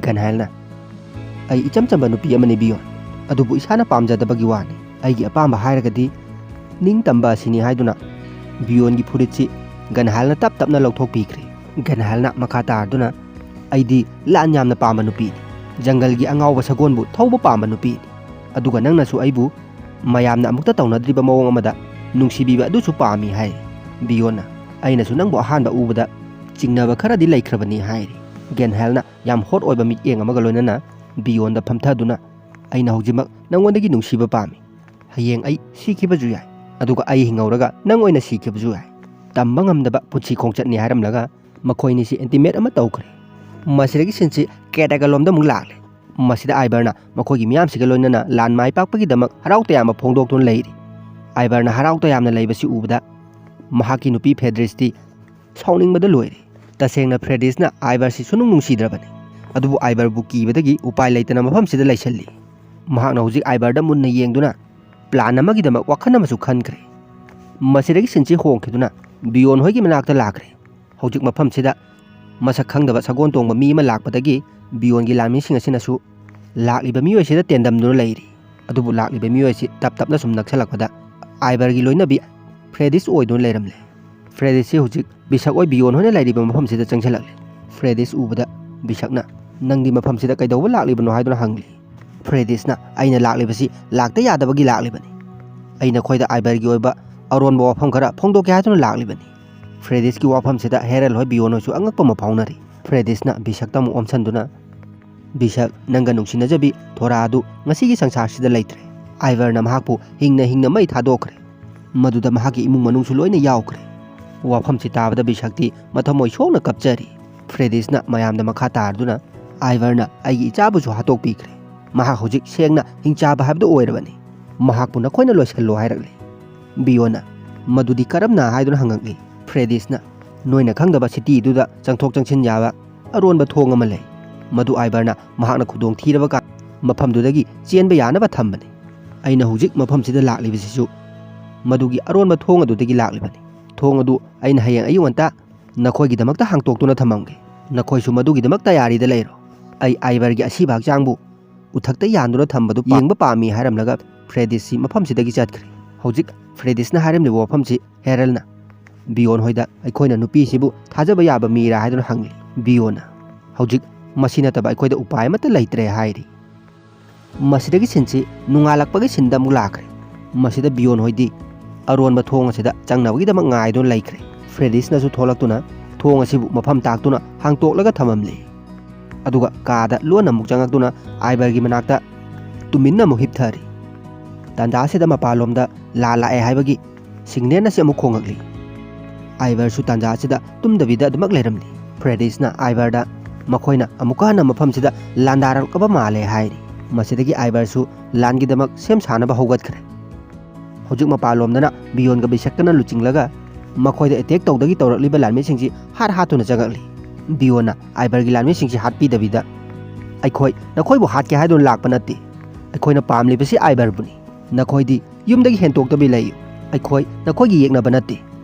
ꯒꯟꯍꯥꯏꯜꯅ, "ꯑꯩ ꯏꯆꯝ ꯆꯝꯕ ꯅꯨꯄꯤ ꯑꯃꯅꯤ ꯕꯤꯌꯣꯟ, ꯑꯗꯨꯕꯨ ꯏꯁꯥꯅ ꯄꯥꯝꯖꯗꯕꯒꯤ ꯋꯥꯅꯤ꯫ ꯑꯩꯒꯤ ꯑꯄꯥꯝꯕ ꯍꯥꯏꯔꯒꯗꯤ ꯅꯤꯡꯇꯝꯕ ꯑꯁꯤꯅꯤ" ꯍꯥꯏꯗꯨꯅ ꯕꯤꯌꯣꯟꯒꯤ ꯐꯨꯔꯤꯠꯁꯤ ꯒꯟꯍꯥꯏꯜꯅ ꯇꯞ ꯇꯞꯅ ꯂꯧꯊꯣꯛꯄꯤꯈ꯭ꯔꯦ꯫ ꯒꯟꯍꯥꯏꯜꯅ ꯃꯈꯥ ꯇꯥꯔꯗꯨꯅ, "ꯑꯩꯗꯤ ꯂꯥꯟ ꯌꯥꯝꯅ ꯄꯥꯝꯕ ꯅꯨꯄꯤꯅꯤ꯫ ꯖꯪꯒꯜꯒꯤ ꯑꯉꯥꯎꯕ ꯁꯒꯣꯜꯕꯨ ꯊꯧꯕ ꯄꯥꯝꯕ ꯅꯨꯄꯤꯅꯤ꯫ ꯑꯗꯨꯒ ꯅꯪꯅꯁꯨ ꯑꯩꯕꯨ ꯃꯌꯥꯝꯅ ꯑꯃꯨꯛꯇ ꯇꯧꯅꯗ꯭ꯔꯤꯕ ꯃꯑꯣꯡ ꯑꯃꯗ ꯅꯨꯡꯁꯤꯕꯤꯕ ꯑꯗꯨꯁꯨ ꯄꯥꯝꯃꯤ ꯍꯥꯏ꯫ ꯕꯤꯌꯣꯟꯅ, "ꯑꯩꯅꯁꯨ ꯅꯪꯕꯨ ꯑꯍꯥꯟꯕ ꯎꯕꯗ ꯆꯤꯡꯅꯕ ꯈꯔꯗꯤ ꯂꯩꯈ꯭ꯔꯕꯅꯤ" ꯍꯥꯏꯔꯤ꯫ ꯒꯦꯟꯍꯦꯜꯅ ꯌꯥꯝ ꯍꯣꯠ ꯑꯣꯏꯕ ꯃꯤꯠꯌꯦꯡ ꯑꯃꯒ ꯂꯣꯏꯅꯅ ꯕꯤꯌꯣꯟꯗ ꯐꯝꯊꯗꯨꯅ, "ꯑꯩꯅ ꯍꯧꯖꯤꯛꯃꯛ ꯅꯪꯉꯣꯟꯗꯒꯤ ꯅꯨꯡꯁꯤꯕ ꯄꯥꯝꯃꯤ꯫ ꯍꯌꯦꯡ ꯑꯩ ꯁꯤꯈꯤꯕꯁꯨ ꯌꯥꯏ, ꯑꯗꯨꯒ ꯑꯩ ꯍꯤꯡꯍꯧꯔꯒ ꯅꯪ ꯑꯣꯏꯅ ꯁꯤꯈꯤꯕꯁꯨ ꯌꯥꯏ꯫ ꯇꯝꯕ ꯉꯝꯗꯕ ꯄꯨꯟꯁꯤ ꯈꯣꯡꯆꯠꯅꯤ" ꯍꯥꯏꯔꯝꯂꯒ ꯃꯈꯣꯏꯅꯤꯁꯤ ꯏꯟꯇꯤꯃꯦꯠ ꯑꯃ ꯇꯧꯈ꯭ꯔꯦ꯫ ꯃꯁꯤꯗꯒꯤ ꯁꯤꯟꯁꯤ ꯀꯦꯇꯥꯒ ꯂꯣꯝꯗ ꯑꯃꯨꯛ ꯂꯥꯛꯂꯦ꯫ ꯃꯁꯤꯗ ꯑꯥꯏꯕꯔꯅ ꯃꯈꯣꯏꯒꯤ ꯃꯤꯌꯥꯝꯁꯤꯒ ꯂꯣꯏꯅꯅ ꯂꯥꯟ ꯃꯥꯏ ꯄꯥꯛꯄꯒꯤꯗꯃꯛ ꯍꯔꯥꯎ ꯇꯌꯥꯝꯕ ꯐꯣꯡꯗꯣꯛꯇꯨꯅ ꯂꯩꯔꯤ꯫ ꯑꯥꯏꯕꯔꯅ ꯍꯔꯥꯎ ꯇꯌꯥꯝꯅ ꯂꯩꯕꯁꯤ ꯎꯕꯗ ꯃꯍꯥꯛꯀꯤ ꯅꯨꯄꯤ ꯐ꯭ꯔꯦꯗꯤꯁꯇꯤ ꯁꯥꯎꯅꯤꯡꯕꯗ ꯂꯣꯏꯔꯦ꯫ ꯇꯁꯦꯡꯅ ꯐ꯭ꯔꯦꯗꯤꯁꯅ ꯑꯥꯏꯕꯔꯁꯤ ꯁꯨꯅꯨꯡ ꯅꯨꯡꯁꯤꯗ꯭ꯔꯕꯅꯤ, ꯑꯗꯨꯕꯨ ꯑꯥꯏꯕꯔꯕꯨ ꯀꯤꯕꯗꯒꯤ ꯎꯄꯥꯏ ꯂꯩꯇꯅ ꯃꯐꯝꯁꯤꯗ ꯂꯩꯁꯜꯂꯤ꯫ ꯃꯍꯥꯛꯅ ꯍꯧꯖꯤꯛ ꯑꯥꯏꯕꯔꯗ ꯃꯨꯟꯅ ꯌꯦꯡꯗꯨꯅ ꯄ꯭ꯂꯥꯟ ꯑꯃꯒꯤꯗꯃꯛ ꯋꯥꯈꯜ ꯑꯃꯁꯨ ꯈꯟꯈ꯭ꯔꯦ꯫ ꯃꯁꯤꯗꯒꯤ ꯁꯤꯟꯁꯤ ꯍꯣꯡꯈꯤꯗꯨꯅ ꯕꯤꯌꯣꯟ ꯍꯣꯏꯒꯤ ꯃꯅꯥꯛꯇ ꯂꯥꯛꯈ꯭ꯔꯦ꯫ ꯍꯧꯖꯤꯛ ꯃꯐꯝꯁꯤꯗ ꯃꯁꯛ ꯈꯪꯗꯕ ꯁꯒꯣꯜ ꯇꯣꯡꯕ ꯃꯤ ꯑꯃ ꯂꯥꯛꯄꯗꯒꯤ ꯕꯤꯌꯣꯟꯒꯤ ꯂꯥꯟꯃꯤꯁꯤꯡ ꯑꯁꯤꯅꯁꯨ ꯂꯥꯛꯂꯤꯕ ꯃꯤꯑꯣꯏꯁꯤꯗ ꯇꯦꯟꯗꯝꯗꯨꯅ ꯂꯩꯔꯤ꯫ ꯑꯗꯨꯕꯨ ꯂꯥꯛꯂꯤꯕ ꯃꯤꯑꯣꯏ ꯑꯁꯤ ꯇꯞ ꯇꯞꯅ ꯁꯨꯝ ꯅꯛꯁꯜꯂꯛꯄꯗ ꯑꯥꯏꯕꯔꯒꯤ ꯂꯣꯏꯅꯕꯤ ꯐ꯭ꯔꯦꯗꯤꯁ ꯑꯣꯏꯗꯨꯅ ꯂꯩꯔꯝꯂꯦ꯫ ꯐ꯭ꯔꯦꯗꯤꯁꯁꯤ ꯍꯧꯖꯤꯛ ꯕꯤꯁꯛ ꯑꯣꯏ ꯕꯤꯌꯣꯟ ꯍꯣꯏꯅ ꯂꯩꯔꯤꯕ ꯃꯐꯝꯁꯤꯗ ꯆꯪꯁꯤꯜꯂꯛꯂꯦ꯫ ꯐ꯭ꯔꯦꯗꯤꯁ ꯎꯕꯗ ꯕꯤꯁꯛꯅ, "ꯅꯪꯗꯤ ꯃꯐꯝꯁꯤꯗ ꯀꯩꯗꯧꯕ ꯂꯥꯛꯂꯤꯕꯅꯣ?" ꯍꯥꯏꯗꯨꯅ ꯍꯪꯂꯤ꯫ ꯐ꯭ꯔꯦꯗꯤꯁꯅ, "ꯑꯩꯅ ꯂꯥꯛꯂꯤꯕꯁꯤ ꯂꯥꯛꯇ ꯌꯥꯗꯕꯒꯤ ꯂꯥꯛꯂꯤꯕꯅꯤ꯫ ꯑꯩ ꯅꯈꯣꯏꯗ ꯑꯥꯏꯕꯔꯒꯤ ꯑꯣꯏꯕ ꯑꯔꯣꯟꯕ ꯋꯥꯐꯝ ꯈꯔ ꯐꯣꯡꯗꯣꯛꯀꯦ ꯍꯥꯏꯗꯨꯅ ꯂꯥꯛꯂꯤꯕꯅꯤ꯫" ꯐ꯭ꯔꯦꯗꯤꯁꯀꯤ ꯋꯥꯐꯝꯁꯤꯗ ꯍꯦꯔꯜ ꯍꯣꯏ ꯕꯤꯌꯣꯟ ꯍꯣꯏꯁꯨ ꯑꯉꯛꯄ ꯑꯃ ꯐꯥꯎꯅꯔꯤ꯫ ꯐ꯭ꯔꯦꯗꯤꯁꯅ ꯕꯤꯁꯛꯇ ꯑꯃꯨꯛ ꯑꯣꯟꯁꯟꯗꯨꯅ, "ꯕꯤꯁꯛ, ꯅꯪꯒ ꯅꯨꯡꯁꯤꯅꯖꯕꯤ ꯊꯣꯔꯥ ꯑꯗꯨ ꯉꯁꯤꯒꯤ ꯁꯪꯁꯥꯔꯁꯤꯗ ꯂꯩꯇ꯭ꯔꯦ꯫ ꯑꯥꯏꯕꯔꯅ ꯃꯍꯥꯛꯄꯨ ꯍꯤꯡꯅ ꯍꯤꯡꯅ ꯃꯩ ꯊꯥꯗꯣꯛꯈ꯭ꯔꯦ꯫ ꯃꯗꯨꯗ ꯃꯍꯥꯛꯀꯤ ꯏꯃꯨꯡ ꯃꯅꯨꯡꯁꯨ ꯂꯣꯏꯅ ꯌꯥꯎꯈ꯭ꯔꯦ꯫" ꯋꯥꯐꯝꯁꯤ ꯇꯥꯕꯗ ꯕꯤꯁꯛꯇꯤ ꯃꯊꯃꯣꯏ ꯁꯣꯛꯅ ꯀꯞꯆꯔꯤ꯫ ꯐ꯭ꯔꯦꯗꯤꯁꯅ ꯃꯌꯥꯝꯗ ꯃꯈꯥ ꯇꯥꯔꯗꯨꯅ, "ꯑꯥꯏꯕꯔꯅ ꯑꯩꯒꯤ ꯏꯆꯥꯕꯨꯁꯨ ꯍꯥꯠꯇꯣꯛꯄꯤꯈ꯭ꯔꯦ꯫ ꯃꯍꯥꯛ ꯍꯧꯖꯤꯛ ꯁꯦꯡꯅ ꯍꯤꯡꯆꯥꯕ ꯍꯥꯏꯕꯗꯨ ꯑꯣꯏꯔꯕꯅꯤ꯫ ꯃꯍꯥꯛꯄꯨ ꯅꯈꯣꯏꯅ ꯂꯣꯏꯁꯤꯜꯂꯣ" ꯍꯥꯏꯔꯛꯂꯤ꯫ ꯕꯤꯌꯣꯟꯅ, "ꯃꯗꯨꯗꯤ ꯀꯔꯝꯅ?" ꯍꯥꯏꯗꯨꯅ ꯍꯪꯉꯛꯂꯤ꯫ ꯐ꯭ꯔꯦꯗꯤꯁꯅ, "ꯅꯣꯏꯅ ꯈꯪꯗꯕ ꯁꯤꯇꯤꯗꯨꯗ ꯆꯪꯊꯣꯛ ꯆꯪꯁꯤꯟ ꯌꯥꯕ ꯑꯔꯣꯟꯕ ꯊꯣꯡ ꯑꯃ ꯂꯩ꯫ ꯃꯗꯨ ꯑꯥꯏꯕꯔꯅ ꯃꯍꯥꯛꯅ ꯈꯨꯗꯣꯡ ꯊꯤꯔꯕ ꯀꯥꯟ ꯃꯐꯝꯗꯨꯗꯒꯤ ꯆꯦꯟꯕ ꯌꯥꯅꯕ ꯊꯝꯕꯅꯤ꯫ ꯑꯩꯅ ꯍꯧꯖꯤꯛ ꯃꯐꯝꯁꯤꯗ ꯂꯥꯛꯂꯤꯕꯁꯤꯁꯨ ꯃꯗꯨꯒꯤ ꯑꯔꯣꯟꯕ ꯊꯣꯡ ꯑꯗꯨꯗꯒꯤ ꯂꯥꯛꯂꯤꯕꯅꯤ꯫ ꯊꯣꯡ ꯑꯗꯨ ꯑꯩꯅ ꯍꯌꯦꯡ ꯑꯌꯨꯛ ꯉꯟꯇꯥ ꯅꯈꯣꯏꯒꯤꯗꯃꯛꯇ ꯍꯥꯡꯇꯣꯛꯇꯨꯅ ꯊꯝꯃꯝꯒꯦ꯫ ꯅꯈꯣꯏꯁꯨ ꯃꯗꯨꯒꯤꯗꯃꯛ ꯇꯌꯥꯔꯤꯗ ꯂꯩꯔꯣ꯫ ꯑꯩ ꯑꯥꯏꯕꯔꯒꯤ ꯑꯁꯤꯕ ꯍꯛꯆꯥꯡꯕꯨ ꯎꯊꯛꯇ ꯌꯥꯟꯗꯨꯅ ꯊꯝꯕꯗꯨ ꯌꯦꯡꯕ ꯄꯥꯝꯃꯤ" ꯍꯥꯏꯔꯝꯂꯒ ꯐ꯭ꯔꯦꯗꯤꯁꯁꯤ ꯃꯐꯝꯁꯤꯗꯒꯤ ꯆꯠꯈ꯭ꯔꯦ꯫ ꯍꯧꯖꯤꯛ ꯐ꯭ꯔꯦꯗꯤꯁꯅ ꯍꯥꯏꯔꯝꯂꯤꯕ ꯋꯥꯐꯝꯁꯤ ꯍꯦꯔꯜꯅ ꯕꯤꯌꯣꯟ ꯍꯣꯏꯗ, "ꯑꯩꯈꯣꯏꯅ ꯅꯨꯄꯤꯁꯤꯕꯨ ꯊꯥꯖꯕ ꯌꯥꯕ ꯃꯤꯔꯥ?" ꯍꯥꯏꯗꯨꯅ ꯍꯪꯂꯤ꯫ ꯕꯤꯌꯣꯟꯅ, "ꯍꯧꯖꯤꯛ ꯃꯁꯤ ꯅꯠꯇꯕ ꯑꯩꯈꯣꯏꯗ ꯎꯄꯥꯏ ꯑꯃꯠꯇ ꯂꯩꯇ꯭ꯔꯦ" ꯍꯥꯏꯔꯤ꯫ ꯃꯁꯤꯗꯒꯤ ꯁꯤꯟꯁꯤ ꯅꯣꯡꯉꯥꯜꯂꯛꯄꯒꯤ ꯁꯤꯟꯗ ꯑꯃꯨꯛ ꯂꯥꯛꯈ꯭ꯔꯦ꯫ ꯃꯁꯤꯗ ꯕꯤꯌꯣꯟ ꯍꯣꯏꯗꯤ ꯑꯔꯣꯟꯕ ꯊꯣꯡ ꯑꯁꯤꯗ ꯆꯪꯅꯕꯒꯤꯗꯃꯛ ꯉꯥꯏꯗꯨꯅ ꯂꯩꯈ꯭ꯔꯦ꯫ ꯐ꯭ꯔꯦꯗꯤꯁꯅꯁꯨ ꯊꯣꯛꯂꯛꯇꯨꯅ ꯊꯣꯡ ꯑꯁꯤꯕꯨ ꯃꯐꯝ ꯇꯥꯛꯇꯨꯅ ꯍꯥꯡꯇꯣꯛꯂꯒ ꯊꯝꯃꯝꯂꯦ꯫ ꯑꯗꯨꯒ ꯀꯥꯗ ꯂꯣꯟꯅ ꯑꯃꯨꯛ ꯆꯪꯉꯛꯇꯨꯅ ꯑꯥꯏꯕꯔꯒꯤ ꯃꯅꯥꯛꯇ ꯇꯨꯃꯤꯟꯅ ꯑꯃꯨꯛ ꯍꯤꯞꯊꯔꯤ꯫ ꯇꯥꯟꯖꯥ ꯑꯁꯤꯗ ꯃꯄꯥꯟꯂꯣꯝꯗ ꯂꯥꯟ ꯂꯥꯛꯑꯦ ꯍꯥꯏꯕꯒꯤ ꯁꯤꯒꯅꯦꯜ ꯑꯁꯤ ꯑꯃꯨꯛ ꯈꯣꯡꯉꯛꯂꯤ꯫ ꯑꯥꯏꯕꯔꯁꯨ ꯇꯥꯟꯖꯥ ꯑꯁꯤꯗ ꯇꯨꯝꯗꯕꯤꯗ ꯑꯗꯨꯃꯛ ꯂꯩꯔꯝꯂꯤ꯫ ꯐ꯭ꯔꯦꯗꯤꯁꯅ ꯑꯥꯏꯕꯔꯗ ꯃꯈꯣꯏꯅ ꯑꯃꯨꯛꯀ ꯍꯟꯅ ꯃꯐꯝꯁꯤꯗ ꯂꯥꯟꯗꯥꯔꯛꯂꯕ ꯃꯥꯜꯂꯦ ꯍꯥꯏꯔꯤ꯫ ꯃꯁꯤꯗꯒꯤ ꯑꯥꯏꯕꯔꯁꯨ ꯂꯥꯟꯒꯤꯗꯃꯛ ꯁꯦꯝ ꯁꯥꯅꯕ ꯍꯧꯒꯠꯈ꯭ꯔꯦ꯫ ꯍꯧꯖꯤꯛ ꯃꯄꯥꯟꯂꯣꯝꯗꯅ ꯕꯤꯌꯣꯟꯒ ꯕꯤꯁꯛꯀꯅ ꯂꯨꯆꯤꯡꯂꯒ ꯃꯈꯣꯏꯗ ꯑꯦꯇꯦꯛ ꯇꯧꯗꯒꯤ ꯇꯧꯔꯛꯂꯤꯕ ꯂꯥꯟꯃꯤꯁꯤꯡꯁꯤ ꯍꯥꯠ ꯍꯥꯠꯇꯨꯅ ꯆꯪꯉꯛꯂꯤ꯫ ꯕꯤꯌꯣꯟꯅ ꯑꯥꯏꯕꯔꯒꯤ ꯂꯥꯟꯃꯤꯁꯤꯡꯁꯤ ꯍꯥꯠꯄꯤꯗꯕꯤꯗ, "ꯑꯩꯈꯣꯏ ꯅꯈꯣꯏꯕꯨ ꯍꯥꯠꯀꯦ ꯍꯥꯏꯗꯨꯅ ꯂꯥꯛꯄ ꯅꯠꯇꯦ꯫ ꯑꯩꯈꯣꯏꯅ ꯄꯥꯝꯂꯤꯕꯁꯤ ꯑꯥꯏꯕꯔꯕꯨꯅꯤ꯫ ꯅꯈꯣꯏꯗꯤ ꯌꯨꯝꯗꯒꯤ ꯍꯦꯟꯇꯣꯛꯇꯕꯤ ꯂꯩꯌꯨ꯫ ꯑꯩꯈꯣꯏ ꯅꯈꯣꯏꯒꯤ ꯌꯦꯛꯅꯕ ꯅꯠꯇꯦ꯫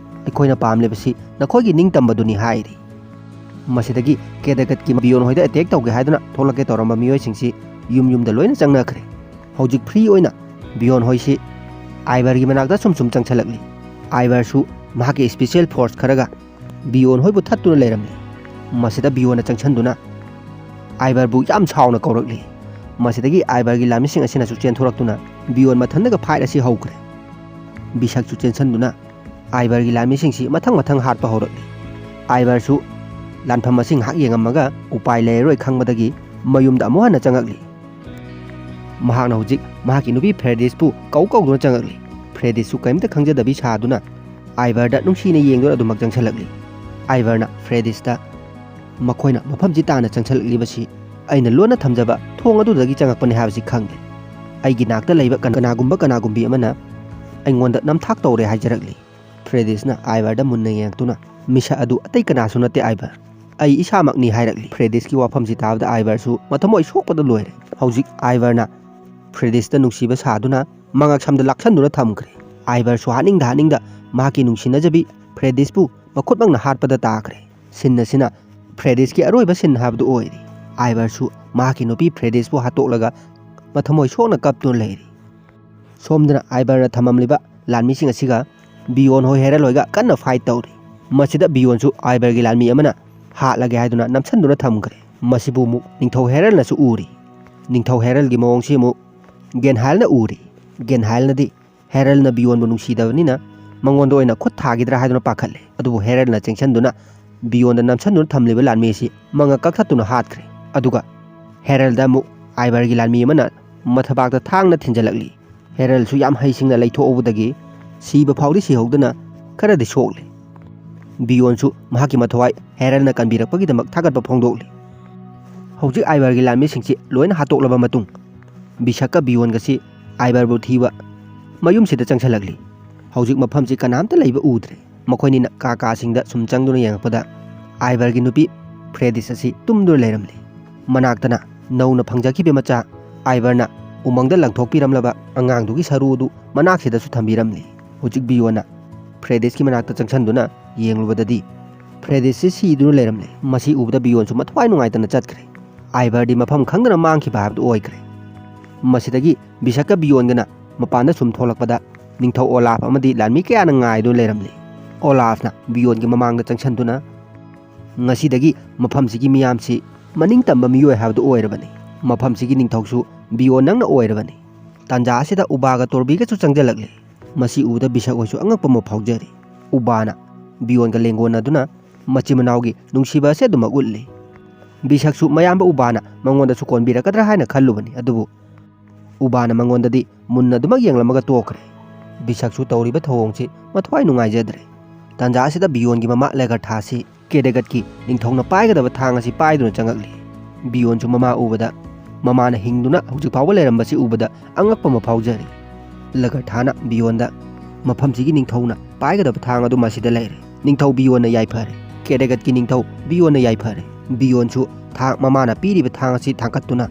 ꯑꯩꯈꯣꯏꯅ ꯄꯥꯝꯂꯤꯕꯁꯤ ꯅꯈꯣꯏꯒꯤ ꯅꯤꯡꯇꯝꯕꯗꯨꯅꯤ" ꯍꯥꯏꯔꯤ꯫ ꯃꯁꯤꯗꯒꯤ ꯀꯦꯗꯒꯠꯀꯤ ꯕꯤꯌꯣꯟ ꯍꯣꯏꯗ ꯑꯦꯇꯦꯛ ꯇꯧꯒꯦ ꯍꯥꯏꯗꯨꯅ ꯊꯣꯛꯂꯛꯀꯦ ꯇꯧꯔꯝꯕ ꯃꯤꯑꯣꯏꯁꯤꯡꯁꯤ ꯌꯨꯝ ꯌꯨꯝꯗ ꯂꯣꯏꯅ ꯆꯪꯅꯈ꯭ꯔꯦ꯫ ꯍꯧꯖꯤꯛ ꯐ꯭ꯔꯤ ꯑꯣꯏꯅ ꯕꯤꯌꯣꯟ ꯍꯣꯏꯁꯤ ꯑꯥꯏꯕꯔꯒꯤ ꯃꯅꯥꯛꯇ ꯁꯨꯝ ꯁꯨꯝ ꯆꯪꯁꯤꯜꯂꯛꯂꯤ꯫ ꯑꯥꯏꯕꯔꯁꯨ ꯃꯍꯥꯛꯀꯤ ꯏꯁꯄꯤꯁꯦꯜ ꯐꯣꯔꯁ ꯈꯔꯒ ꯕꯤꯌꯣꯟ ꯍꯣꯏꯕꯨ ꯊꯠꯇꯨꯅ ꯂꯩꯔꯝꯂꯤ꯫ ꯃꯁꯤꯗ ꯕꯤꯌꯣꯟꯅ ꯆꯪꯁꯤꯟꯗꯨꯅ ꯑꯥꯏꯕꯔꯕꯨ ꯌꯥꯝ ꯁꯥꯎꯅ ꯀꯧꯔꯛꯂꯤ꯫ ꯃꯁꯤꯗꯒꯤ ꯑꯥꯏꯕꯔꯒꯤ ꯂꯥꯟꯃꯤꯁꯤꯡ ꯑꯁꯤꯅꯁꯨ ꯆꯦꯟꯊꯣꯔꯛꯇꯨꯅ ꯕꯤꯌꯣꯟ ꯃꯊꯟꯗꯒ ꯐꯥꯏꯠ ꯑꯁꯤ ꯍꯧꯈ꯭ꯔꯦ꯫ ꯕꯤꯁꯛꯁꯨ ꯆꯦꯟꯁꯤꯟꯗꯨꯅ ꯑꯥꯏꯕꯔꯒꯤ ꯂꯥꯟꯃꯤꯁꯤꯡꯁꯤ ꯃꯊꯪ ꯃꯊꯪ ꯍꯥꯠꯄ ꯍꯧꯔꯛꯂꯤ꯫ ꯑꯥꯏꯕꯔꯁꯨ ꯂꯥꯟꯐꯝ ꯑꯁꯤ ꯉꯥꯏꯍꯥꯛ ꯌꯦꯡꯉꯝꯃꯒ ꯎꯄꯥꯏ ꯂꯩꯔꯔꯣꯏ ꯈꯪꯕꯗꯒꯤ ꯃꯌꯨꯝꯗ ꯑꯃꯨꯛ ꯍꯟꯅ ꯆꯪꯉꯛꯂꯤ꯫ ꯃꯍꯥꯛꯅ ꯍꯧꯖꯤꯛ ꯃꯍꯥꯛꯀꯤ ꯅꯨꯄꯤ ꯐ꯭ꯔꯦꯗꯤꯁꯄꯨ ꯀꯧ ꯀꯧꯗꯨꯅ ꯆꯪꯉꯛꯂꯤ꯫ ꯐ꯭ꯔꯦꯗꯤꯁꯁꯨ ꯀꯔꯤꯝꯇ ꯈꯪꯖꯗꯕꯤ ꯁꯥꯗꯨꯅ ꯑꯥꯏꯕꯔꯗ ꯅꯨꯡꯁꯤꯅ ꯌꯦꯡꯗꯨꯅ ꯑꯗꯨꯃꯛ ꯆꯪꯁꯤꯜꯂꯛꯂꯤ꯫ ꯑꯥꯏꯕꯔꯅ ꯐ꯭ꯔꯦꯗꯤꯁꯇ, "ꯃꯈꯣꯏꯅ ꯃꯐꯝꯁꯤ ꯇꯥꯟꯅ ꯆꯪꯁꯤꯜꯂꯛꯂꯤꯕꯁꯤ ꯑꯩꯅ ꯂꯣꯟꯅ ꯊꯝꯖꯕ ꯊꯣꯡ ꯑꯗꯨꯗꯒꯤ ꯆꯪꯉꯛꯄꯅꯤ ꯍꯥꯏꯕꯁꯤ ꯈꯪꯂꯦ꯫ ꯑꯩꯒꯤ ꯅꯥꯛꯇ ꯂꯩꯕ ꯀꯅꯥꯒꯨꯝꯕ ꯀꯅꯥꯒꯨꯝꯕꯤ ꯑꯃꯅ ꯑꯩꯉꯣꯟꯗ ꯅꯝꯊꯥꯛ ꯇꯧꯔꯦ" ꯍꯥꯏꯖꯔꯛꯂꯤ꯫ ꯐ꯭ꯔꯦꯗꯤꯁꯅ ꯑꯥꯏꯕꯔꯗ ꯃꯨꯟꯅ ꯌꯦꯡꯂꯛꯇꯨꯅ, "ꯃꯤꯁꯛ ꯑꯗꯨ ꯑꯇꯩ ꯀꯅꯥꯁꯨ ꯅꯠꯇꯦ ꯑꯥꯏꯕꯔ, ꯑꯩ ꯏꯁꯥꯃꯛꯅꯤ" ꯍꯥꯏꯔꯛꯂꯤ꯫ ꯐ꯭ꯔꯦꯗꯤꯁꯀꯤ ꯋꯥꯐꯝꯁꯤ ꯇꯥꯕꯗ ꯑꯥꯏꯕꯔꯁꯨ ꯃꯊꯃꯣꯏ ꯁꯣꯛꯄꯗ ꯂꯣꯏꯔꯦ꯫ ꯍꯧꯖꯤꯛ ꯑꯥꯏꯕꯔꯅ ꯐ꯭ꯔꯦꯗꯤꯁꯇ ꯅꯨꯡꯁꯤꯕ ꯁꯥꯗꯨꯅ ꯃꯉꯛꯁꯝꯗ ꯂꯥꯛꯁꯟꯗꯨꯅ ꯊꯝꯈ꯭ꯔꯦ꯫ ꯑꯥꯏꯕꯔꯁꯨ ꯍꯥꯠꯅꯤꯡꯗ ꯍꯥꯠꯅꯤꯡꯗ ꯃꯍꯥꯛꯀꯤ ꯅꯨꯡꯁꯤꯅꯖꯕꯤ ꯐ꯭ꯔꯦꯗꯤꯁꯄꯨ ꯃꯈꯨꯠꯃꯛꯅ ꯍꯥꯠꯄꯗ ꯇꯥꯈ꯭ꯔꯦ꯫ ꯁꯤꯟ ꯑꯁꯤꯅ ꯐ꯭ꯔꯦꯗꯤꯁꯀꯤ ꯑꯔꯣꯏꯕ ꯁꯤꯟ ꯍꯥꯏꯕꯗꯨ ꯑꯣꯏꯔꯦ꯫ ꯑꯥꯏꯕꯔꯁꯨ ꯃꯍꯥꯛꯀꯤ ꯅꯨꯄꯤ ꯐ꯭ꯔꯦꯗꯤꯁꯄꯨ ꯍꯥꯠꯇꯣꯛꯂꯒ ꯃꯊꯃꯣꯏ ꯁꯣꯛꯅ ꯀꯞꯇꯨꯅ ꯂꯩꯔꯤ꯫ ꯁꯣꯝꯗꯅ ꯑꯥꯏꯕꯔꯅ ꯊꯝꯃꯝꯂꯤꯕ ꯂꯥꯟꯃꯤꯁꯤꯡ ꯑꯁꯤꯒ ꯕꯤꯌꯣꯟ ꯍꯣꯏ ꯍꯦꯔꯜ ꯍꯣꯏꯒ ꯀꯟꯅ ꯐꯥꯏꯠ ꯇꯧꯔꯤ꯫ ꯃꯁꯤꯗ ꯕꯤꯌꯣꯟꯁꯨ ꯑꯥꯏꯕꯔꯒꯤ ꯂꯥꯟꯃꯤ ꯑꯃꯅ ꯍꯥꯠꯂꯒꯦ ꯍꯥꯏꯗꯨꯅ ꯅꯝꯁꯤꯟꯗꯨꯅ ꯊꯝꯈ꯭ꯔꯦ꯫ ꯃꯁꯤꯕꯨ ꯑꯃꯨꯛ ꯅꯤꯡꯊꯧ ꯍꯦꯔꯜꯅꯁꯨ ꯎꯔꯤ꯫ ꯅꯤꯡꯊꯧ ꯍꯦꯔꯜꯒꯤ ꯃꯑꯣꯡꯁꯤ ꯑꯃꯨꯛ ꯒꯦꯟꯍꯥꯏꯜꯅ ꯎꯔꯤ꯫ ꯒꯦꯟꯍꯥꯏꯜꯅꯗꯤ ꯍꯦꯔꯜꯅ ꯕꯤꯌꯣꯟꯕꯨ ꯅꯨꯡꯁꯤꯗꯕꯅꯤꯅ ꯃꯉꯣꯟꯗ ꯑꯣꯏꯅ ꯈꯨꯠ ꯊꯥꯈꯤꯗ꯭ꯔꯥ ꯍꯥꯏꯗꯨꯅ ꯄꯥꯈꯠꯂꯦ꯫ ꯑꯗꯨꯕꯨ ꯍꯦꯔꯜꯅ ꯆꯦꯟꯁꯤꯟꯗꯨꯅ ꯕꯤꯌꯣꯟꯗ ꯅꯝꯁꯤꯟꯗꯨꯅ ꯊꯝꯂꯤꯕ ꯂꯥꯟꯃꯤ ꯑꯁꯤ ꯃꯉꯛ ꯀꯛꯊꯠꯇꯨꯅ ꯍꯥꯠꯈ꯭ꯔꯦ꯫ ꯑꯗꯨꯒ ꯍꯦꯔꯜꯗ ꯑꯃꯨꯛ ꯑꯥꯏꯕꯔꯒꯤ ꯂꯥꯟꯃꯤ ꯑꯃꯅ ꯃꯊꯕꯥꯛꯇ ꯊꯥꯡꯅ ꯊꯤꯟꯖꯜꯂꯛꯂꯤ꯫ ꯍꯦꯔꯜꯁꯨ ꯌꯥꯝ ꯍꯩꯁꯤꯡꯅ ꯂꯩꯊꯣꯛꯍꯧꯕꯗꯒꯤ ꯁꯤꯕ ꯐꯥꯎꯗꯤ ꯁꯤꯍꯧꯗꯅ ꯈꯔꯗꯤ ꯁꯣꯛꯂꯦ꯫ ꯕꯤꯌꯣꯟꯁꯨ ꯃꯍꯥꯛꯀꯤ ꯃꯊꯧꯋꯥꯏ ꯍꯦꯔꯜꯅ ꯀꯟꯕꯤꯔꯛꯄꯒꯤꯗꯃꯛ ꯊꯥꯒꯠꯄ ꯐꯣꯡꯗꯣꯛꯂꯤ꯫ ꯍꯧꯖꯤꯛ ꯑꯥꯏꯕꯔꯒꯤ ꯂꯥꯟꯃꯤꯁꯤꯡꯁꯤ ꯂꯣꯏꯅ ꯍꯥꯠꯇꯣꯛꯂꯕ ꯃꯇꯨꯡ, ꯕꯤꯁꯛꯀ ꯕꯤꯌꯣꯟꯒꯁꯤ ꯑꯥꯏꯕꯔꯕꯨ ꯊꯤꯕ ꯃꯌꯨꯝꯁꯤꯗ ꯆꯪꯁꯤꯜꯂꯛꯂꯤ꯫ ꯍꯧꯖꯤꯛ ꯃꯐꯝꯁꯤ ꯀꯅꯥꯝꯇ ꯂꯩꯕ ꯎꯗ꯭ꯔꯦ꯫ ꯃꯈꯣꯏꯅꯤꯅ ꯀꯥ ꯀꯥꯁꯤꯡꯗ ꯁꯨꯝ ꯆꯪꯗꯨꯅ ꯌꯦꯡꯉꯛꯄꯗ, ꯑꯥꯏꯕꯔꯒꯤ ꯅꯨꯄꯤ ꯐ꯭ꯔꯦꯗꯤꯁ ꯑꯁꯤ ꯇꯨꯝꯗꯨꯅ ꯂꯩꯔꯝꯂꯤ꯫ ꯃꯅꯥꯛꯇꯅ ꯅꯧꯅ ꯐꯪꯖꯈꯤꯕ ꯃꯆꯥ ꯑꯥꯏꯕꯔꯅ ꯎꯃꯪꯗ ꯂꯪꯊꯣꯛꯄꯤꯔꯝꯂꯕ ꯑꯉꯥꯡꯗꯨꯒꯤ ꯁꯔꯨ ꯑꯗꯨ ꯃꯅꯥꯛꯁꯤꯗꯁꯨ ꯊꯝꯕꯤꯔꯝꯂꯤ꯫ ꯍꯧꯖꯤꯛ ꯕꯤꯌꯣꯟꯅ ꯐ꯭ꯔꯦꯗꯤꯁꯀꯤ ꯃꯅꯥꯛꯇ ꯆꯪꯁꯤꯟꯗꯨꯅ ꯌꯦꯡꯂꯨꯕꯗꯗꯤ, ꯐ꯭ꯔꯦꯗꯤꯁꯁꯤ ꯁꯤꯗꯨꯅ ꯂꯩꯔꯝꯂꯦ꯫ ꯃꯁꯤ ꯎꯕꯗ ꯕꯤꯌꯣꯟꯁꯨ ꯃꯊ꯭ꯋꯥꯏ ꯅꯨꯡꯉꯥꯏꯇꯅ ꯆꯠꯈ꯭ꯔꯦ꯫ ꯑꯥꯏꯕꯔꯗꯤ ꯃꯐꯝ ꯈꯪꯗꯅ ꯃꯥꯡꯈꯤꯕ ꯍꯥꯏꯕꯗꯨ ꯑꯣꯏꯈ꯭ꯔꯦ꯫ ꯃꯁꯤꯗꯒꯤ ꯕꯤꯁꯛꯀ ꯕꯤꯌꯣꯟꯒꯅ ꯃꯄꯥꯟꯗ ꯁꯨꯝ ꯊꯣꯛꯂꯛꯄꯗ, ꯅꯤꯡꯊꯧ ꯑꯣꯂꯥꯐ ꯑꯃꯗꯤ ꯂꯥꯟꯃꯤ ꯀꯌꯥꯅ ꯉꯥꯏꯗꯨꯅ ꯂꯩꯔꯝꯂꯤ꯫ ꯑꯣꯂꯥꯐꯅ ꯕꯤꯌꯣꯟꯒꯤ ꯃꯃꯥꯡꯗ ꯆꯪꯁꯤꯟꯗꯨꯅ, "ꯉꯁꯤꯗꯒꯤ ꯃꯐꯝꯁꯤꯒꯤ ꯃꯤꯌꯥꯝꯁꯤ ꯃꯅꯤꯡꯇꯝꯕ ꯃꯤꯑꯣꯏ ꯍꯥꯏꯕꯗꯨ ꯑꯣꯏꯔꯕꯅꯤ꯫ ꯃꯐꯝꯁꯤꯒꯤ ꯅꯤꯡꯊꯧꯁꯨ ꯕꯤꯌꯣꯟ ꯅꯪꯅ ꯑꯣꯏꯔꯕꯅꯤ꯫" ꯇꯥꯟꯖꯥ ꯑꯁꯤꯗ ꯎꯕꯥꯒ ꯇꯣꯔꯕꯤꯒꯁꯨ ꯆꯪꯁꯤꯜꯂꯛꯂꯤ꯫ ꯃꯁꯤ ꯎꯕꯗ ꯕꯤꯁꯛ ꯍꯣꯏꯁꯨ ꯑꯉꯛꯄ ꯑꯃ ꯐꯥꯎꯖꯔꯤ꯫ ꯎꯕꯥꯅ ꯕꯤꯌꯣꯟꯒ ꯂꯦꯡꯒꯣꯟꯅꯗꯨꯅ ꯃꯆꯤꯟ ꯃꯅꯥꯎꯒꯤ ꯅꯨꯡꯁꯤꯕ ꯑꯁꯤ ꯑꯗꯨꯃꯛ ꯎꯠꯂꯤ꯫ ꯕꯤꯁꯛꯁꯨ ꯃꯌꯥꯝꯕ ꯎꯕꯥꯅ ꯃꯉꯣꯟꯗꯁꯨ ꯀꯣꯟꯕꯤꯔꯛꯀꯗ꯭ꯔꯥ ꯍꯥꯏꯅ ꯈꯜꯂꯨꯕꯅꯤ, ꯑꯗꯨꯕꯨ ꯎꯕꯥꯅ ꯃꯉꯣꯟꯗꯗꯤ ꯃꯨꯟꯅ ꯑꯗꯨꯃꯛ ꯌꯦꯡꯂꯝꯃꯒ ꯇꯣꯛꯈ꯭ꯔꯦ꯫ ꯕꯤꯁꯛꯁꯨ ꯇꯧꯔꯤꯕ ꯊꯧꯑꯣꯡꯁꯤ ꯃꯊ꯭ꯋꯥꯏ ꯅꯨꯡꯉꯥꯏꯖꯗ꯭ꯔꯦ꯫ ꯇꯥꯟꯖꯥ ꯑꯁꯤꯗ ꯕꯤꯌꯣꯟꯒꯤ ꯃꯃꯥ ꯂꯦꯒꯔꯊꯥꯁꯤ ꯀꯦꯗꯦꯒꯠꯀꯤ ꯅꯤꯡꯊꯧꯅ ꯄꯥꯏꯒꯗꯕ ꯊꯥꯡ ꯑꯁꯤ ꯄꯥꯏꯗꯨꯅ ꯆꯪꯉꯛꯂꯤ꯫ ꯕꯤꯌꯣꯟꯁꯨ ꯃꯃꯥ ꯎꯕꯗ, ꯃꯃꯥꯅ ꯍꯤꯡꯗꯨꯅ ꯍꯧꯖꯤꯛ ꯐꯥꯎꯕ ꯂꯩꯔꯝꯕꯁꯤ ꯎꯕꯗ ꯑꯉꯛꯄ ꯑꯃ ꯐꯥꯎꯖꯔꯤ꯫ ꯂꯦꯒꯔꯊꯥꯅ ꯕꯤꯌꯣꯟꯗ, "ꯃꯐꯝꯁꯤꯒꯤ ꯅꯤꯡꯊꯧꯅ ꯄꯥꯏꯒꯗꯕ ꯊꯥꯡ ꯑꯗꯨ ꯃꯁꯤꯗ ꯂꯩꯔꯦ꯫ ꯅꯤꯡꯊꯧ ꯕꯤꯌꯣꯟꯅ ꯌꯥꯏꯐꯔꯦ꯫ ꯀꯦꯗꯦꯒꯠꯀꯤ ꯅꯤꯡꯊꯧ ꯕꯤꯌꯣꯟꯅ ꯌꯥꯏꯐꯔꯦ꯫" ꯕꯤꯌꯣꯟꯁꯨ ꯊꯥꯡ, ꯃꯃꯥꯅ ꯄꯤꯔꯤꯕ ꯊꯥꯡ ꯑꯁꯤ ꯊꯥꯡꯀꯠꯇꯨꯅ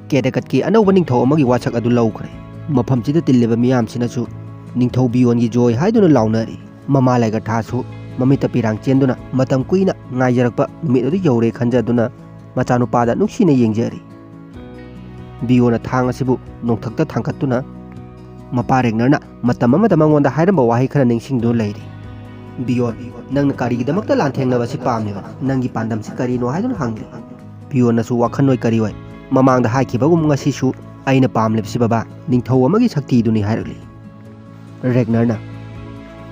ꯀꯦꯗꯦꯒꯠꯀꯤ ꯑꯅꯧꯕ ꯅꯤꯡꯊꯧ ꯑꯃꯒꯤ ꯋꯥꯁꯛ ꯑꯗꯨ ꯂꯧꯈ꯭ꯔꯦ꯫ ꯃꯐꯝꯁꯤꯗ ꯇꯤꯜꯂꯤꯕ ꯃꯤꯌꯥꯝꯁꯤꯅꯁꯨ ꯅꯤꯡꯊꯧ ꯕꯤꯌꯣꯟꯒꯤ ꯖꯣꯏ ꯍꯥꯏꯗꯨꯅ ꯂꯥꯎꯅꯔꯤ꯫ ꯃꯃꯥ ꯂꯦꯒꯔꯊꯥꯁꯨ ꯃꯃꯤꯠꯇ ꯄꯤꯔꯥꯡ ꯆꯦꯟꯗꯨꯅ ꯃꯇꯝ ꯀꯨꯏꯅ ꯉꯥꯏꯖꯔꯛꯄ ꯅꯨꯃꯤꯠ ꯑꯗꯨ ꯌꯧꯔꯦ ꯈꯟꯖꯗꯨꯅ ꯃꯆꯥꯅꯨꯄꯥꯗ ꯅꯨꯡꯁꯤꯅ ꯌꯦꯡꯖꯔꯤ꯫ ꯕꯤꯌꯣꯟꯅ ꯊꯥꯡ ꯑꯁꯤꯕꯨ ꯅꯣꯡꯊꯛꯇ ꯊꯥꯡꯒꯠꯇꯨꯅ ꯃꯄꯥ ꯔꯦꯒꯅꯔꯅ ꯃꯇꯝ ꯑꯃꯗ ꯃꯉꯣꯟꯗ ꯍꯥꯏꯔꯝꯕ ꯋꯥꯍꯩ ꯈꯔ ꯅꯤꯡꯁꯤꯡꯗꯨꯅ ꯂꯩꯔꯤ꯫ "ꯕꯤꯌꯣꯟ, ꯅꯪꯅ ꯀꯔꯤꯒꯤꯗꯃꯛꯇ ꯂꯥꯟꯊꯦꯡꯅꯕ ꯑꯁꯤ ꯄꯥꯝꯂꯤꯕ? ꯅꯪꯒꯤ ꯄꯥꯟꯗꯝꯁꯤ ꯀꯔꯤꯅꯣ?" ꯍꯥꯏꯗꯨꯅ ꯍꯪꯂꯤ꯫ ꯕꯤꯌꯣꯟꯅꯁꯨ ꯋꯥꯈꯜ ꯅꯣꯏ ꯀꯔꯤ ꯑꯣꯏ? "ꯃꯃꯥꯡꯗ ꯍꯥꯏꯈꯤꯕꯒꯨꯝ ꯉꯁꯤꯁꯨ ꯑꯩꯅ ꯄꯥꯝꯂꯤꯕꯁꯤ ꯕꯕꯥ, ꯅꯤꯡꯊꯧ ꯑꯃꯒꯤ ꯁꯛꯇꯤꯗꯨꯅꯤ" ꯍꯥꯏꯔꯛꯂꯤ꯫ ꯔꯦꯒꯅꯔꯅ,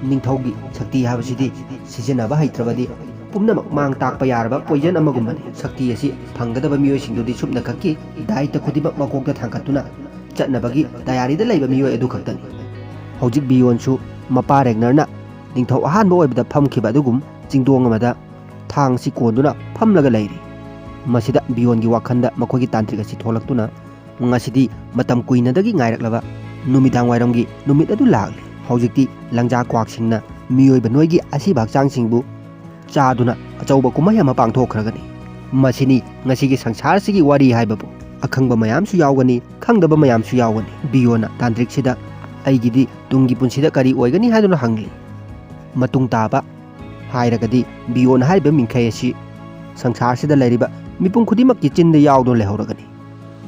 "ꯅꯤꯡꯊꯧꯒꯤ ꯁꯛꯇꯤ ꯍꯥꯏꯕꯁꯤꯗꯤ ꯁꯤꯖꯤꯟꯅꯕ ꯍꯩꯇ꯭ꯔꯕꯗꯤ ꯄꯨꯝꯅꯃꯛ ꯃꯥꯡ ꯇꯥꯛꯄ ꯌꯥꯔꯕ ꯄꯣꯏꯖꯟ ꯑꯃꯒꯨꯝꯕꯅꯤ꯫ ꯁꯛꯇꯤ ꯑꯁꯤ ꯐꯪꯒꯗꯕ ꯃꯤꯑꯣꯏꯁꯤꯡꯗꯨꯗꯤ ꯁꯨꯞꯅꯈꯛꯀꯤ ꯗꯥꯏꯇ ꯈꯨꯗꯤꯡꯃꯛ ꯃꯀꯣꯛꯇ ꯊꯥꯡꯒꯠꯇꯨꯅ ꯆꯠꯅꯕꯒꯤ ꯇꯌꯥꯔꯤꯗ ꯂꯩꯕ ꯃꯤꯑꯣꯏ ꯑꯗꯨ ꯈꯛꯇꯅꯤ"꯫ ꯍꯧꯖꯤꯛ ꯕꯤꯌꯣꯟꯁꯨ ꯃꯄꯥ ꯔꯦꯒꯅꯔꯅ ꯅꯤꯡꯊꯧ ꯑꯍꯥꯟꯕ ꯑꯣꯏꯕꯗ ꯐꯝꯈꯤꯕ ꯑꯗꯨꯒꯨꯝ ꯆꯤꯡꯗꯣꯡ ꯑꯃꯗ ꯊꯥꯡꯁꯤ ꯀꯣꯟꯗꯨꯅ ꯐꯝꯂꯒ ꯂꯩꯔꯤ꯫ ꯃꯁꯤꯗ ꯕꯤꯌꯣꯟꯒꯤ ꯋꯥꯈꯜꯗ ꯃꯈꯣꯏꯒꯤ ꯇꯥꯟꯇ꯭ꯔꯤꯛ ꯑꯁꯤ ꯊꯣꯛꯂꯛꯇꯨꯅ, ꯉꯁꯤꯗꯤ ꯃꯇꯝ ꯀꯨꯏꯅꯗꯒꯤ ꯉꯥꯏꯔꯛꯂꯕ ꯅꯨꯃꯤꯗꯥꯡ ꯋꯥꯏꯔꯝꯒꯤ ꯅꯨꯃꯤꯠ ꯑꯗꯨ ꯂꯥꯛꯂꯤ꯫ ꯍꯧꯖꯤꯛꯇꯤ ꯂꯪꯖꯥ ꯀ꯭ꯋꯥꯛꯁꯤꯡꯅ ꯃꯤꯑꯣꯏꯕ ꯅꯣꯏꯒꯤ ꯑꯁꯤꯕ ꯍꯛꯆꯥꯡꯁꯤꯡꯕꯨ ꯆꯥꯗꯨꯅ ꯑꯆꯧꯕ ꯀꯨꯝꯍꯩ ꯑꯃ ꯄꯥꯡꯊꯣꯛꯈ꯭ꯔꯒꯅꯤ꯫ ꯃꯁꯤꯅꯤ ꯉꯁꯤꯒꯤ ꯁꯪꯁꯥꯔꯁꯤꯒꯤ ꯋꯥꯔꯤ ꯍꯥꯏꯕꯕꯨ꯫ ꯑꯈꯪꯕ ꯃꯌꯥꯝꯁꯨ ꯌꯥꯎꯒꯅꯤ, ꯈꯪꯗꯕ ꯃꯌꯥꯝꯁꯨ ꯌꯥꯎꯒꯅꯤ꯫ ꯕꯤꯌꯣꯅ ꯇꯥꯟꯇ꯭ꯔꯤꯛꯁꯤꯗ, "ꯑꯩꯒꯤꯗꯤ ꯇꯨꯡꯒꯤ ꯄꯨꯟꯁꯤꯗ ꯀꯔꯤ ꯑꯣꯏꯒꯅꯤ?" ꯍꯥꯏꯗꯨꯅ ꯍꯪꯂꯤ꯫ ꯃꯇꯨꯡ ꯇꯥꯕ ꯍꯥꯏꯔꯒꯗꯤ ꯕꯤꯌꯣꯟ ꯍꯥꯏꯔꯤꯕ ꯃꯤꯡꯈꯩ ꯑꯁꯤ ꯁꯪꯁꯥꯔꯁꯤꯗ ꯂꯩꯔꯤꯕ ꯃꯤꯄꯨꯝ ꯈꯨꯗꯤꯡꯃꯛꯀꯤ ꯆꯤꯟꯗ ꯌꯥꯎꯗꯨꯅ ꯂꯩꯍꯧꯔꯒꯅꯤ꯫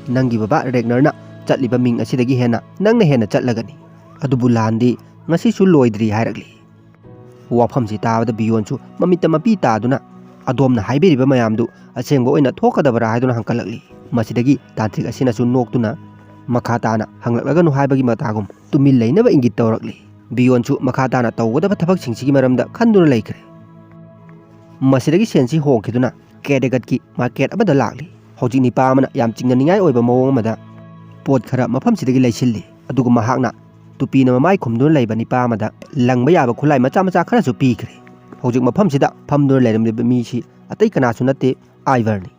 ꯅꯪꯒꯤ ꯕꯕꯥ ꯔꯦꯒꯅꯔꯅ ꯆꯠꯂꯤꯕ ꯃꯤꯡ ꯑꯁꯤꯗꯒꯤ ꯍꯦꯟꯅ ꯅꯪꯅ ꯍꯦꯟꯅ ꯆꯠꯂꯒꯅꯤ꯫ ꯑꯗꯨꯕꯨ ꯂꯥꯟꯗꯤ ꯉꯁꯤꯁꯨ ꯂꯣꯏꯗ꯭ꯔꯤ ꯍꯥꯏꯔꯛꯂꯤ꯫ ꯋꯥꯐꯝꯁꯤ ꯇꯥꯕꯗ ꯕꯤꯌꯣꯟꯁꯨ ꯃꯃꯤꯠꯇ ꯃꯄꯤ ꯇꯥꯗꯨꯅ, "ꯑꯗꯣꯝꯅ ꯍꯥꯏꯕꯤꯔꯤꯕ ꯃꯌꯥꯝꯗꯨ ꯑꯁꯦꯡꯕ ꯑꯣꯏꯅ ꯊꯣꯛꯀꯗꯕꯔꯥ?" ꯍꯥꯏꯗꯨꯅ ꯍꯪꯀꯠꯂꯛꯂꯤ꯫ ꯃꯁꯤꯗꯒꯤ ꯇꯥꯟꯇ꯭ꯔꯤꯛ ꯑꯁꯤꯅꯁꯨ ꯅꯣꯛꯇꯨꯅ, "ꯃꯈꯥ ꯇꯥꯅ ꯍꯪꯂꯛꯂꯒꯅꯨ" ꯍꯥꯏꯕꯒꯤ ꯃꯇꯥꯒꯨꯝ ꯇꯨꯃꯤꯟ ꯂꯩꯅꯕ ꯏꯪꯒꯤꯠ ꯇꯧꯔꯛꯂꯤ꯫ ꯕꯤꯌꯣꯟꯁꯨ ꯃꯈꯥ ꯇꯥꯅ ꯇꯧꯒꯗꯕ ꯊꯕꯛꯁꯤꯡꯁꯤꯒꯤ ꯃꯔꯝꯗ ꯈꯟꯗꯨꯅ ꯂꯩꯈ꯭ꯔꯦ꯫ ꯃꯁꯤꯗꯒꯤ ꯁꯦꯟꯁꯤ ꯍꯣꯡꯈꯤꯗꯨꯅ ꯀꯦꯗꯦꯒꯠꯀꯤ ꯃꯥꯔꯀꯦꯠ ꯑꯃꯗ ꯂꯥꯛꯂꯤ꯫ ꯍꯧꯖꯤꯛ ꯅꯤꯄꯥ ꯑꯃꯅ ꯌꯥꯝ ꯆꯤꯡꯅꯅꯤꯡꯉꯥꯏ ꯑꯣꯏꯕ ꯃꯑꯣꯡ ꯑꯃꯗ ꯄꯣꯠ ꯈꯔ ꯃꯐꯝꯁꯤꯗꯒꯤ ꯂꯩꯁꯤꯜꯂꯤ꯫ ꯑꯗꯨꯒ ꯃꯍꯥꯛꯅ ꯇꯨꯄꯤꯅ ꯃꯃꯥꯏ ꯈꯨꯝꯗꯨꯅ ꯂꯩꯕ ꯅꯤꯄꯥ ꯑꯃꯗ ꯂꯪꯕ ꯌꯥꯕ ꯈꯨꯠꯂꯥꯏ ꯃꯆꯥ ꯃꯆꯥ ꯈꯔꯁꯨ ꯄꯤꯈ꯭ꯔꯦ꯫ ꯍꯧꯖꯤꯛ ꯃꯐꯝꯁꯤꯗ ꯐꯝꯗꯨꯅ ꯂꯩꯔꯝꯂꯤꯕ ꯃꯤꯁꯤ ꯑꯇꯩ ꯀꯅꯥꯁꯨ ꯅꯠꯇꯦ, ꯑꯥꯏꯚꯔꯅꯤ꯫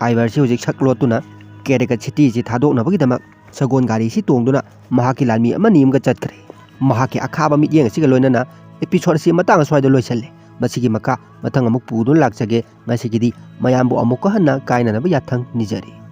ꯑꯥꯏꯚꯔꯁꯤ ꯍꯧꯖꯤꯛ ꯁꯛ ꯂꯣꯠꯇꯨꯅ ꯀꯦꯗꯦꯒꯠ ꯁꯤꯇꯤꯁꯤ ꯊꯥꯗꯣꯛꯅꯕꯒꯤꯗꯃꯛ ꯁꯒꯣꯜ ꯒꯥꯔꯤꯁꯤ ꯇꯣꯡꯗꯨꯅ ꯃꯍꯥꯛꯀꯤ ꯂꯥꯟꯃꯤ ꯑꯃꯅꯤ ꯑꯃꯒ ꯆꯠꯈ꯭ꯔꯦ꯫ ꯃꯍꯥꯛꯀꯤ ꯑꯈꯥꯕ ꯃꯤꯠꯌꯦꯡ ꯑꯁꯤꯒ ꯂꯣꯏꯅꯅ ꯑꯦꯄꯤꯁꯣꯗ ꯑꯁꯤ ꯃꯇꯥꯡ ꯑꯁ꯭ꯋꯥꯏꯗ ꯂꯣꯏꯁꯜꯂꯦ꯫ ꯃꯁꯤꯒꯤ ꯃꯈꯥ ꯃꯊꯪ ꯑꯃꯨꯛ ꯄꯨꯗꯨꯅ ꯂꯥꯛꯆꯒꯦ꯫ ꯉꯁꯤꯒꯤꯗꯤ ꯃꯌꯥꯝꯕꯨ ꯑꯃꯨꯛꯀ ꯍꯟꯅ ꯀꯥꯏꯅꯅꯕ ꯌꯥꯊꯪ ꯅꯤꯖꯔꯤ꯫